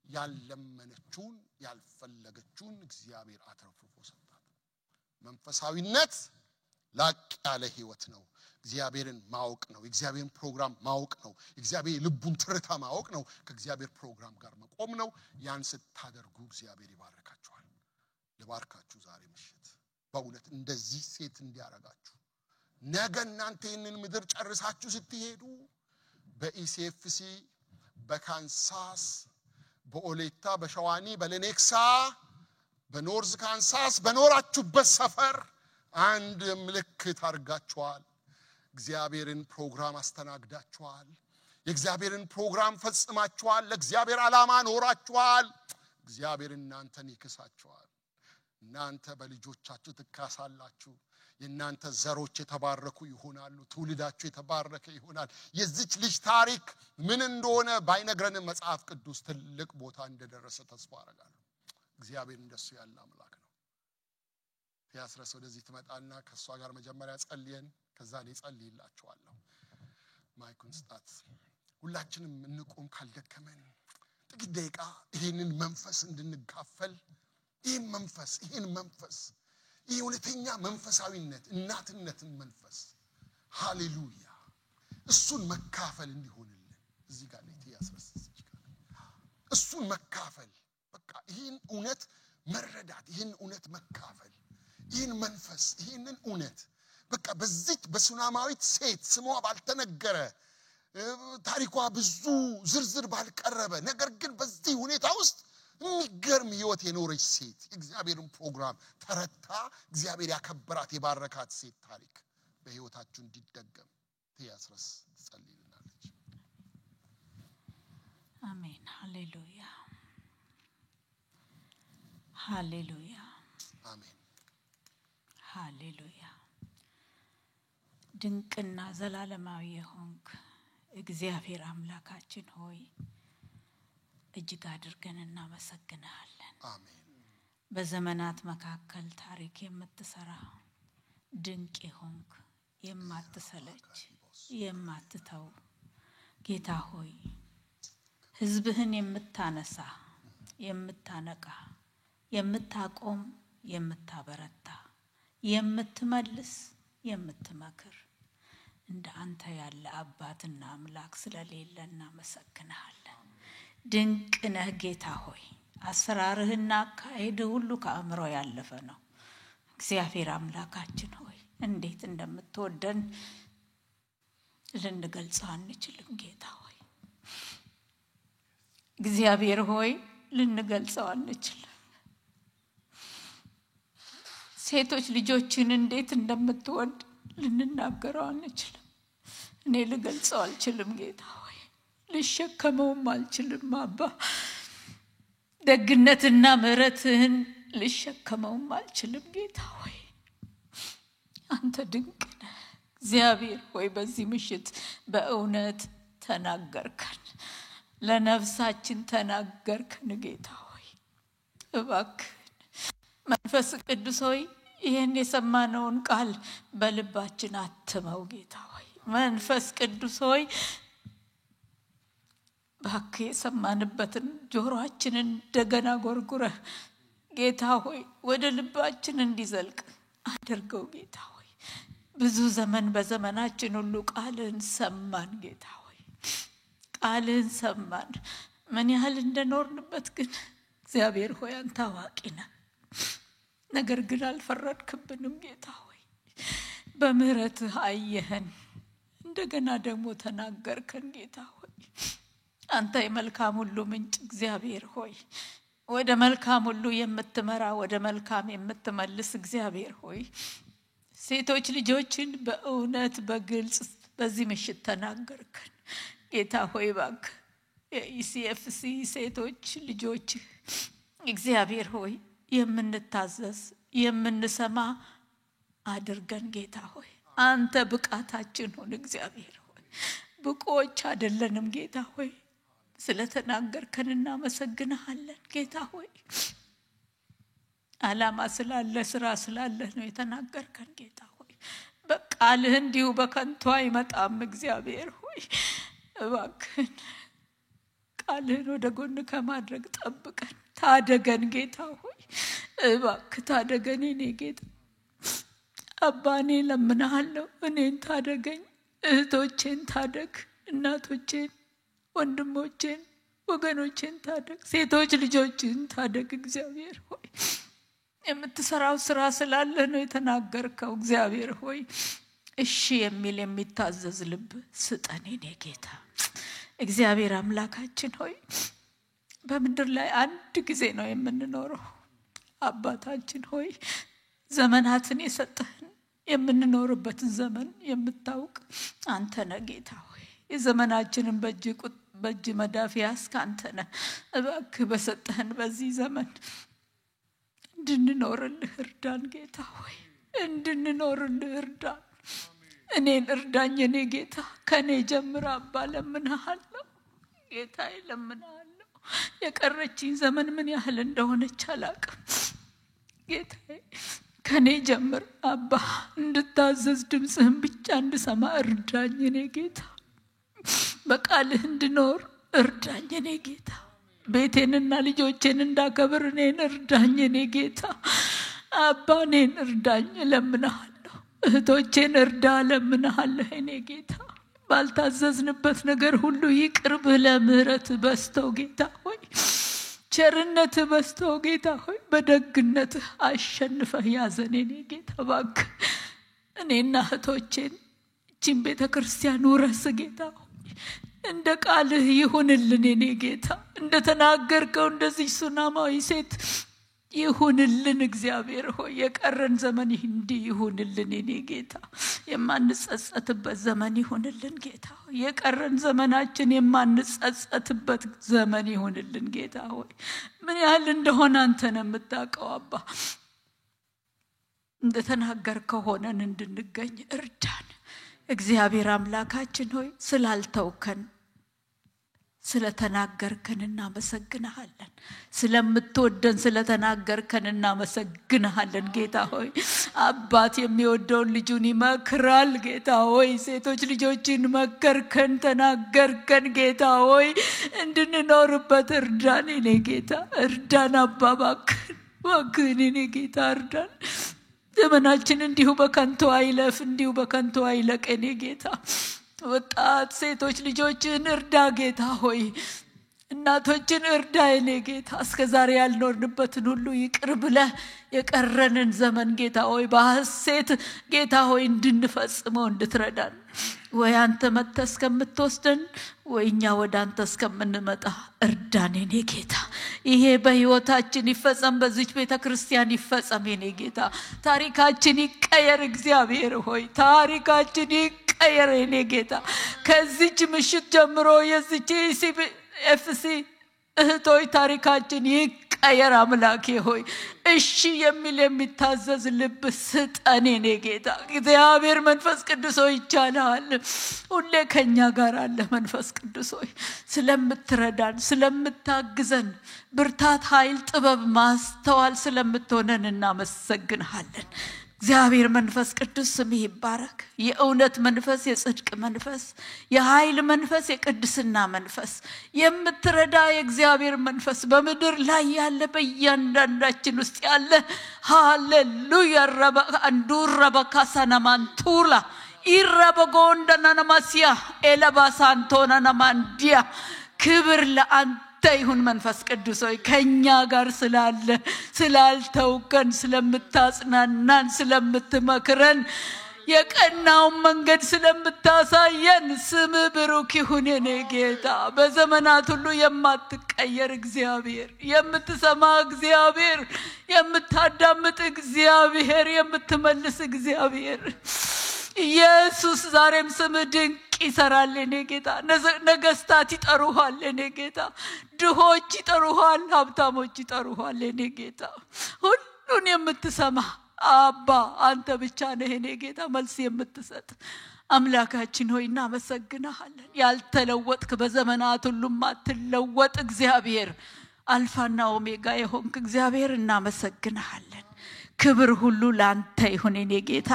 Speaker 1: ያልለመነችውን ያልፈለገችውን እግዚአብሔር አትረፍርፎ ሰጣት። መንፈሳዊነት ላቅ ያለ ህይወት ነው። እግዚአብሔርን ማወቅ ነው። የእግዚአብሔርን ፕሮግራም ማወቅ ነው። እግዚአብሔር ልቡን ትርታ ማወቅ ነው። ከእግዚአብሔር ፕሮግራም ጋር መቆም ነው። ያን ስታደርጉ እግዚአብሔር ይባርካችኋል። ልባርካችሁ ዛሬ ምሽት በእውነት እንደዚህ ሴት እንዲያረጋችሁ። ነገ እናንተ ይህንን ምድር ጨርሳችሁ ስትሄዱ በኢሲኤፍሲ፣ በካንሳስ፣ በኦሌታ፣ በሸዋኒ፣ በሌኔክሳ፣ በኖርዝ ካንሳስ በኖራችሁበት ሰፈር አንድ ምልክት አድርጋችኋል። እግዚአብሔርን ፕሮግራም አስተናግዳችኋል። የእግዚአብሔርን ፕሮግራም ፈጽማችኋል። ለእግዚአብሔር ዓላማ ኖራችኋል። እግዚአብሔር እናንተን ይክሳችኋል። እናንተ በልጆቻችሁ ትካሳላችሁ። የእናንተ ዘሮች የተባረኩ ይሆናሉ። ትውልዳችሁ የተባረከ ይሆናል። የዚች ልጅ ታሪክ ምን እንደሆነ ባይነግረንም መጽሐፍ ቅዱስ ትልቅ ቦታ እንደደረሰ ተስፋ አደርጋለሁ። እግዚአብሔር እንደሱ ያለ አምላክ ነው። ቲያስረስ ወደዚህ ትመጣና ከእሷ ጋር መጀመሪያ ጸልየን ከዛ እኔ ጸልይላችኋለሁ። ማይኩን ስጣት። ሁላችንም እንቁም ካልደከመን ጥቂት ደቂቃ ይህንን መንፈስ እንድንካፈል፣ ይህን መንፈስ፣ ይህን መንፈስ፣ ይህ እውነተኛ መንፈሳዊነት እናትነትን መንፈስ፣ ሃሌሉያ፣ እሱን መካፈል እንዲሆንልን እዚህ ጋር ነኝ ቲያስረስ፣ እዚህ ጋር እሱን መካፈል፣ በቃ ይህን እውነት መረዳት፣ ይህን እውነት መካፈል፣ ይህን መንፈስ፣ ይህንን እውነት፣ በቃ በዚች በሱናማዊት ሴት ስሟ ባልተነገረ፣ ታሪኳ ብዙ ዝርዝር ባልቀረበ፣ ነገር ግን በዚህ ሁኔታ ውስጥ የሚገርም ህይወት የኖረች ሴት፣ የእግዚአብሔርን ፕሮግራም ተረታ እግዚአብሔር ያከበራት የባረካት ሴት ታሪክ በህይወታችሁ እንዲደገም ትያስረስ ትጸልይልናለች።
Speaker 2: አሜን። ሃሌሉያ፣ ሃሌሉያ።
Speaker 1: አሜን።
Speaker 2: ሃሌሉያ። ድንቅና ዘላለማዊ የሆንክ እግዚአብሔር አምላካችን ሆይ እጅግ አድርገን እናመሰግንሃለን።
Speaker 1: አሜን።
Speaker 2: በዘመናት መካከል ታሪክ የምትሰራ፣ ድንቅ የሆንክ፣ የማትሰለች፣ የማትተው ጌታ ሆይ፣ ሕዝብህን የምታነሳ፣ የምታነቃ፣ የምታቆም፣ የምታበረታ፣ የምትመልስ፣ የምትመክር እንደ አንተ ያለ አባትና አምላክ ስለሌለ እናመሰግንሃለን። ድንቅ ነህ ጌታ ሆይ። አሰራርህና አካሄድህ ሁሉ ከአእምሮ ያለፈ ነው። እግዚአብሔር አምላካችን ሆይ እንዴት እንደምትወደን ልንገልጸው አንችልም። ጌታ ሆይ፣ እግዚአብሔር ሆይ፣ ልንገልጸው አንችልም። ሴቶች ልጆችን እንዴት እንደምትወድ ልንናገረው አንችልም። እኔ ልገልጸው አልችልም ጌታ ሆይ፣ ልሸከመውም አልችልም አባ። ደግነትና ምሕረትህን ልሸከመውም አልችልም ጌታ ሆይ። አንተ ድንቅ ነህ እግዚአብሔር ሆይ። በዚህ ምሽት በእውነት ተናገርከን፣ ለነፍሳችን ተናገርከን ጌታ ሆይ። እባክህን መንፈስ ቅዱስ ሆይ ይህን የሰማነውን ቃል በልባችን አትመው ጌታ ሆይ። መንፈስ ቅዱስ ሆይ እባክህ የሰማንበትን ጆሮአችንን እንደገና ጎርጉረህ ጌታ ሆይ ወደ ልባችን እንዲዘልቅ አድርገው ጌታ ሆይ። ብዙ ዘመን በዘመናችን ሁሉ ቃልህን ሰማን ጌታ ሆይ፣ ቃልህን ሰማን። ምን ያህል እንደኖርንበት ግን እግዚአብሔር ሆይ አንተ አዋቂ ነህ። ነገር ግን አልፈረድክብንም ጌታ ሆይ። በምህረትህ አየህን፣ እንደገና ደግሞ ተናገርከን ጌታ ሆይ። አንተ የመልካም ሁሉ ምንጭ እግዚአብሔር ሆይ፣ ወደ መልካም ሁሉ የምትመራ፣ ወደ መልካም የምትመልስ እግዚአብሔር ሆይ፣ ሴቶች ልጆችን በእውነት በግልጽ በዚህ ምሽት ተናገርከን ጌታ ሆይ። እባክህ የ ECFC ሴቶች ልጆች እግዚአብሔር ሆይ የምንታዘዝ፣ የምንሰማ አድርገን ጌታ ሆይ። አንተ ብቃታችን ሁን እግዚአብሔር ሆይ። ብቁዎች አይደለንም ጌታ ሆይ። ስለተናገርከን እናመሰግንሃለን ጌታ ሆይ። ዓላማ ስላለ፣ ስራ ስላለ ነው የተናገርከን ጌታ ሆይ። በቃልህ እንዲሁ በከንቱ አይመጣም እግዚአብሔር ሆይ። እባክህን ቃልህን ወደ ጎን ከማድረግ ጠብቀን፣ ታደገን ጌታ ሆይ። እባክህ ታደገን የኔ ጌታ አባ፣ እኔ እለምንሃለሁ። እኔን ታደገኝ፣ እህቶቼን ታደግ፣ እናቶቼን፣ ወንድሞቼን፣ ወገኖቼን ታደግ፣ ሴቶች ልጆችን ታደግ እግዚአብሔር ሆይ። የምትሰራው ስራ ስላለ ነው የተናገርከው እግዚአብሔር ሆይ። እሺ የሚል፣ የሚታዘዝ ልብ ስጠን የኔ ጌታ። እግዚአብሔር አምላካችን ሆይ በምድር ላይ አንድ ጊዜ ነው የምንኖረው። አባታችን ሆይ ዘመናትን የሰጠህን፣ የምንኖርበትን ዘመን የምታውቅ አንተ ነህ ጌታ ሆይ። የዘመናችንን በእጅ መዳፍ ያዝክ አንተ ነህ። እባክህ በሰጠህን በዚህ ዘመን እንድንኖርልህ እርዳን ጌታ ሆይ፣ እንድንኖርልህ እርዳን። እኔን እርዳኝ እኔ ጌታ፣ ከእኔ ጀምር አባ፣ ለምንሃለሁ ጌታ፣ ለምንሃለሁ። የቀረችኝ ዘመን ምን ያህል እንደሆነች አላቅም ጌታዬ። ከኔ ጀምር አባ፣ እንድታዘዝ ድምፅህን ብቻ እንድሰማ እርዳኝ የኔ ጌታ። በቃልህ እንድኖር እርዳኝ የኔ ጌታ። ቤቴንና ልጆቼን እንዳከብር እኔን እርዳኝ የኔ ጌታ። አባ እኔን እርዳኝ እለምንሃለሁ። እህቶቼን እርዳ እለምንሃለሁ የኔ ጌታ። ባልታዘዝንበት ነገር ሁሉ ይቅር ብለህ ምሕረትህ በዝቶ ጌታ ሆይ፣ ቸርነትህ በዝቶ ጌታ ሆይ፣ በደግነትህ አሸንፈህ ያዘን የኔ ጌታ። እባክህ እኔና እህቶቼን እቺን ቤተ ክርስቲያን ውረስ ጌታ ሆይ። እንደ ቃልህ ይሁንልን የኔ ጌታ። እንደ ተናገርከው እንደዚህ ሱናማዊ ሴት ይሁንልን እግዚአብሔር ሆይ። የቀረን ዘመን እንዲህ ይሁንልን የኔ ጌታ። የማንጸጸትበት ዘመን ይሁንልን ጌታ ሆይ። የቀረን ዘመናችን የማንጸጸትበት ዘመን ይሁንልን ጌታ ሆይ። ምን ያህል እንደሆነ አንተ ነህ የምታውቀው አባ። እንደተናገርከው ሆነን እንድንገኝ እርዳን። እግዚአብሔር አምላካችን ሆይ ስላልተውከን ስለተናገርከን እናመሰግንሃለን። ስለምትወደን ስለተናገርከን እናመሰግንሃለን ጌታ ሆይ። አባት የሚወደውን ልጁን ይመክራል ጌታ ሆይ። ሴቶች ልጆችን መከርከን፣ ተናገርከን ጌታ ሆይ። እንድንኖርበት እርዳን የኔ ጌታ፣ እርዳን አባ፣ እባክህን፣ እባክህን የኔ ጌታ እርዳን። ዘመናችን እንዲሁ በከንቱ አይለፍ፣ እንዲሁ በከንቱ አይለቅ የኔ ጌታ። ወጣት ሴቶች ልጆችን እርዳ ጌታ ሆይ። እናቶችን እርዳ የኔ ጌታ። እስከ ዛሬ ያልኖርንበትን ሁሉ ይቅር ብለህ የቀረንን ዘመን ጌታ ሆይ በሐሴት ጌታ ሆይ እንድንፈጽመው እንድትረዳን፣ ወይ አንተ መጥተህ እስከምትወስደን ወይ እኛ ወደ አንተ እስከምንመጣ እርዳን የኔ ጌታ። ይሄ በሕይወታችን ይፈጸም፣ በዚች ቤተ ክርስቲያን ይፈጸም የኔ ጌታ። ታሪካችን ይቀየር እግዚአብሔር ሆይ፣ ታሪካችን ይቀየር የኔ ጌታ። ከዚች ምሽት ጀምሮ የዚች ECFC እህቶች ታሪካችን ይቀየር አምላኬ ሆይ። እሺ የሚል የሚታዘዝ ልብ ስጠን የኔ ጌታ። እግዚአብሔር መንፈስ ቅዱስ ሆይ ይቻልሃል። ሁሌ ከኛ ጋር አለ መንፈስ ቅዱስ ሆይ። ስለምትረዳን፣ ስለምታግዘን፣ ብርታት፣ ኃይል፣ ጥበብ፣ ማስተዋል ስለምትሆነን እናመሰግንሃለን። እግዚአብሔር መንፈስ ቅዱስ ስምህ ይባረክ። የእውነት መንፈስ፣ የጽድቅ መንፈስ፣ የኃይል መንፈስ፣ የቅድስና መንፈስ፣ የምትረዳ የእግዚአብሔር መንፈስ በምድር ላይ ያለ በእያንዳንዳችን ውስጥ ያለ፣ ሃሌሉያ፣ አንዱረበካሳናማንቱላ ኢረበጎንደናነማሲያ ኤለባሳንቶናናማንዲያ፣ ክብር ለአንተ ይሁን። መንፈስ ቅዱስ ሆይ ከኛ ጋር ስላለ፣ ስላልተውከን፣ ስለምታጽናናን፣ ስለምትመክረን፣ የቀናውን መንገድ ስለምታሳየን ስምህ ብሩክ ይሁን የኔ ጌታ። በዘመናት ሁሉ የማትቀየር እግዚአብሔር፣ የምትሰማ እግዚአብሔር፣ የምታዳምጥ እግዚአብሔር፣ የምትመልስ እግዚአብሔር ኢየሱስ፣ ዛሬም ስምህ ድንቅ ይሰራል የኔ ጌታ። ነገስታት ይጠሩሃል የኔ ጌታ። ድሆች ይጠሩሃል፣ ሀብታሞች ይጠሩሃል የኔ ጌታ። ሁሉን የምትሰማ አባ አንተ ብቻ ነህ የኔ ጌታ፣ መልስ የምትሰጥ አምላካችን ሆይ እናመሰግንሃለን። ያልተለወጥክ፣ በዘመናት ሁሉም አትለወጥ እግዚአብሔር፣ አልፋና ኦሜጋ የሆንክ እግዚአብሔር እናመሰግንሃለን። ክብር ሁሉ ለአንተ ይሁን የኔ ጌታ።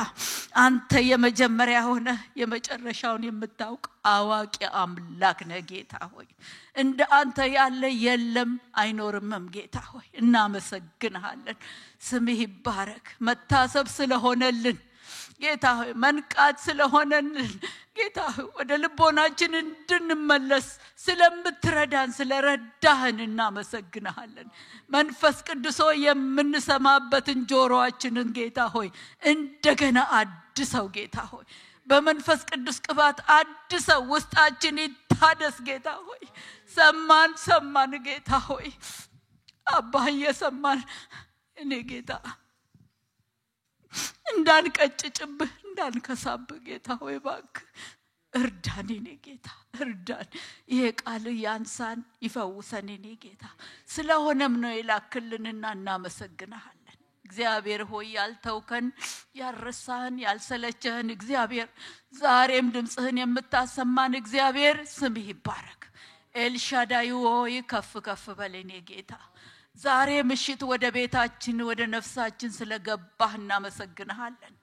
Speaker 2: አንተ የመጀመሪያ ሆነ የመጨረሻውን የምታውቅ አዋቂ አምላክ ነህ ጌታ ሆይ። እንደ አንተ ያለ የለም አይኖርምም ጌታ ሆይ፣ እናመሰግንሃለን። ስምህ ይባረክ። መታሰብ ስለሆነልን ጌታ ሆይ፣ መንቃት ስለሆነልን ጌታ ሆይ፣ ወደ ልቦናችን እንድንመለስ ስለምትረዳን፣ ስለረዳህን እናመሰግንሃለን። መንፈስ ቅዱስ ሆይ የምንሰማበትን ጆሮአችንን ጌታ ሆይ እንደገና አድሰው ጌታ ሆይ። በመንፈስ ቅዱስ ቅባት አድሰው፣ ውስጣችን ይታደስ ጌታ ሆይ። ሰማን፣ ሰማን ጌታ ሆይ፣ አባ እየሰማን እኔ ጌታ እንዳንቀጭጭብህ፣ እንዳንከሳብህ ጌታ ሆይ እባክህ እርዳን የኔ ጌታ፣ እርዳን። ይሄ ቃል ያንሳን፣ ይፈውሰን የኔ ጌታ። ስለሆነም ነው የላክልንና እናመሰግንሃለን። እግዚአብሔር ሆይ ያልተውከን፣ ያልረሳህን፣ ያልሰለቸህን እግዚአብሔር፣ ዛሬም ድምፅህን የምታሰማን እግዚአብሔር ስምህ ይባረክ። ኤልሻዳይ ሆይ ከፍ ከፍ በል የኔ ጌታ። ዛሬ ምሽት ወደ ቤታችን ወደ ነፍሳችን ስለገባህ እናመሰግንሃለን።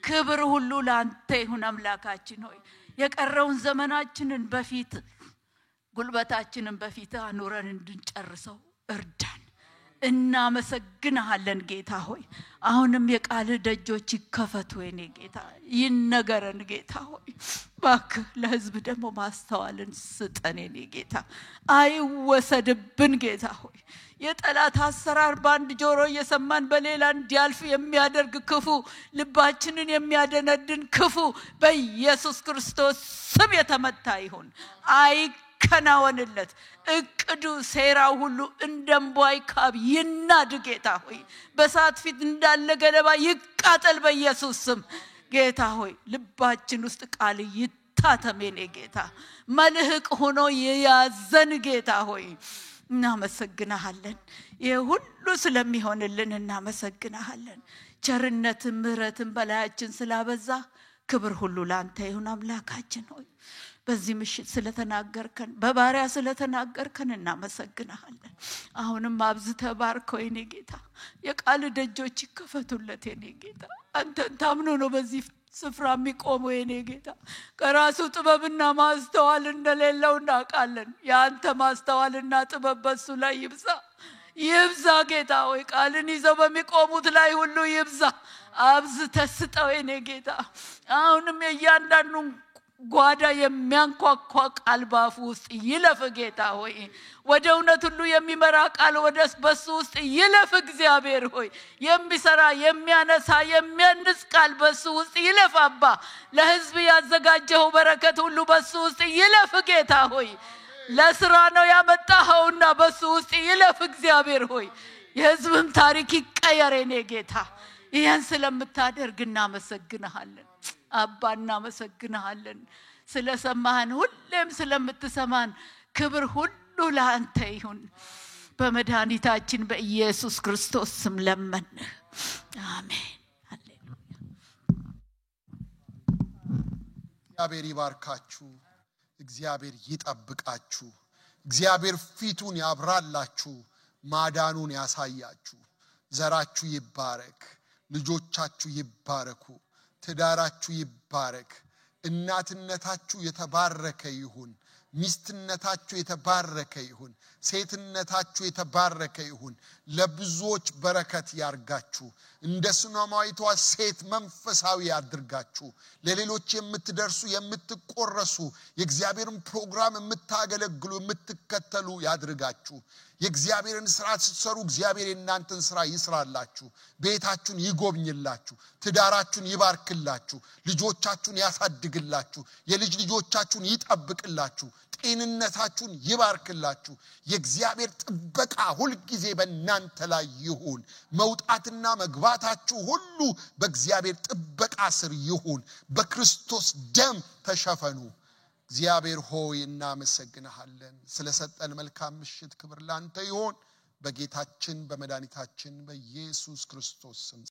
Speaker 2: ክብር ሁሉ ለአንተ ይሁን አምላካችን ሆይ። የቀረውን ዘመናችንን በፊት ጉልበታችንን በፊት አኑረን እንድንጨርሰው እርዳን። እናመሰግንሃለን ጌታ ሆይ። አሁንም የቃልህ ደጆች ይከፈቱ የኔ ጌታ፣ ይነገረን ጌታ ሆይ። እባክህ ለሕዝብ ደግሞ ማስተዋልን ስጠን የኔ ጌታ፣ አይወሰድብን ጌታ ሆይ። የጠላት አሰራር በአንድ ጆሮ እየሰማን በሌላ እንዲያልፍ የሚያደርግ ክፉ፣ ልባችንን የሚያደነድን ክፉ በኢየሱስ ክርስቶስ ስም የተመታ ይሁን። አይከናወንለት። እቅዱ ሴራው ሁሉ እንደ እምቧይ ካብ ይናድ ጌታ ሆይ። በእሳት ፊት እንዳለ ገለባ ይቃጠል በኢየሱስ ስም ጌታ ሆይ። ልባችን ውስጥ ቃል ይታተም የኔ ጌታ፣ መልህቅ ሆኖ የያዘን ጌታ ሆይ። እናመሰግንሃለን። ይህ ሁሉ ስለሚሆንልን እናመሰግንሃለን። ቸርነትን ምሕረትን በላያችን ስላበዛ ክብር ሁሉ ለአንተ ይሁን አምላካችን ሆይ። በዚህ ምሽት ስለተናገርከን፣ በባሪያ ስለተናገርከን እናመሰግንሃለን። አሁንም አብዝተህ ባርከው የኔ ጌታ። የቃል ደጆች ይከፈቱለት የኔ ጌታ። አንተን ታምኖ ነው በዚህ ስፍራ የሚቆመው የኔ ጌታ። ከራሱ ጥበብና ማስተዋል እንደሌለው እናውቃለን። የአንተ ማስተዋልና ጥበብ በሱ ላይ ይብዛ ይብዛ ጌታ ሆይ። ቃልን ይዘው በሚቆሙት ላይ ሁሉ ይብዛ። አብዝተህ ስጠው የኔ ጌታ። አሁንም የእያንዳንዱን ጓዳ የሚያንኳኳ ቃል ባፉ ውስጥ ይለፍ ጌታ ሆይ። ወደ እውነት ሁሉ የሚመራ ቃል ወደ በሱ ውስጥ ይለፍ እግዚአብሔር ሆይ። የሚሰራ፣ የሚያነሳ፣ የሚያንጽ ቃል በሱ ውስጥ ይለፍ አባ። ለሕዝብ ያዘጋጀኸው በረከት ሁሉ በሱ ውስጥ ይለፍ ጌታ ሆይ። ለስራ ነው ያመጣኸውና በሱ ውስጥ ይለፍ እግዚአብሔር ሆይ። የሕዝብም ታሪክ ይቀየር የኔ ጌታ። ይህን ስለምታደርግ እናመሰግንሃለን አባ፣ እናመሰግንሃለን። ስለሰማህን፣ ሁሌም ስለምትሰማን ክብር ሁሉ ለአንተ ይሁን። በመድኃኒታችን በኢየሱስ ክርስቶስ ስም ለመንህ፣ አሜን። ሃሌሉያ።
Speaker 1: እግዚአብሔር ይባርካችሁ። እግዚአብሔር ይጠብቃችሁ። እግዚአብሔር ፊቱን ያብራላችሁ፣ ማዳኑን ያሳያችሁ። ዘራችሁ ይባረክ፣ ልጆቻችሁ ይባረኩ፣ ትዳራችሁ ይባረክ፣ እናትነታችሁ የተባረከ ይሁን፣ ሚስትነታችሁ የተባረከ ይሁን፣ ሴትነታችሁ የተባረከ ይሁን። ለብዙዎች በረከት ያርጋችሁ። እንደ ሱነማዊቷ ሴት መንፈሳዊ ያድርጋችሁ። ለሌሎች የምትደርሱ፣ የምትቆረሱ፣ የእግዚአብሔርን ፕሮግራም የምታገለግሉ፣ የምትከተሉ ያድርጋችሁ። የእግዚአብሔርን ስራ ስትሰሩ እግዚአብሔር የእናንተን ስራ ይስራላችሁ። ቤታችሁን ይጎብኝላችሁ፣ ትዳራችሁን ይባርክላችሁ፣ ልጆቻችሁን ያሳድግላችሁ፣ የልጅ ልጆቻችሁን ይጠብቅላችሁ፣ ጤንነታችሁን ይባርክላችሁ። የእግዚአብሔር ጥበቃ ሁልጊዜ በእናንተ ላይ ይሁን። መውጣትና መግባታችሁ ሁሉ በእግዚአብሔር ጥበቃ ስር ይሁን። በክርስቶስ ደም ተሸፈኑ። እግዚአብሔር ሆይ እናመሰግንሃለን። ስለሰጠን መልካም ምሽት ክብር ላንተ ይሁን። በጌታችን በመድኃኒታችን በኢየሱስ ክርስቶስ ስም።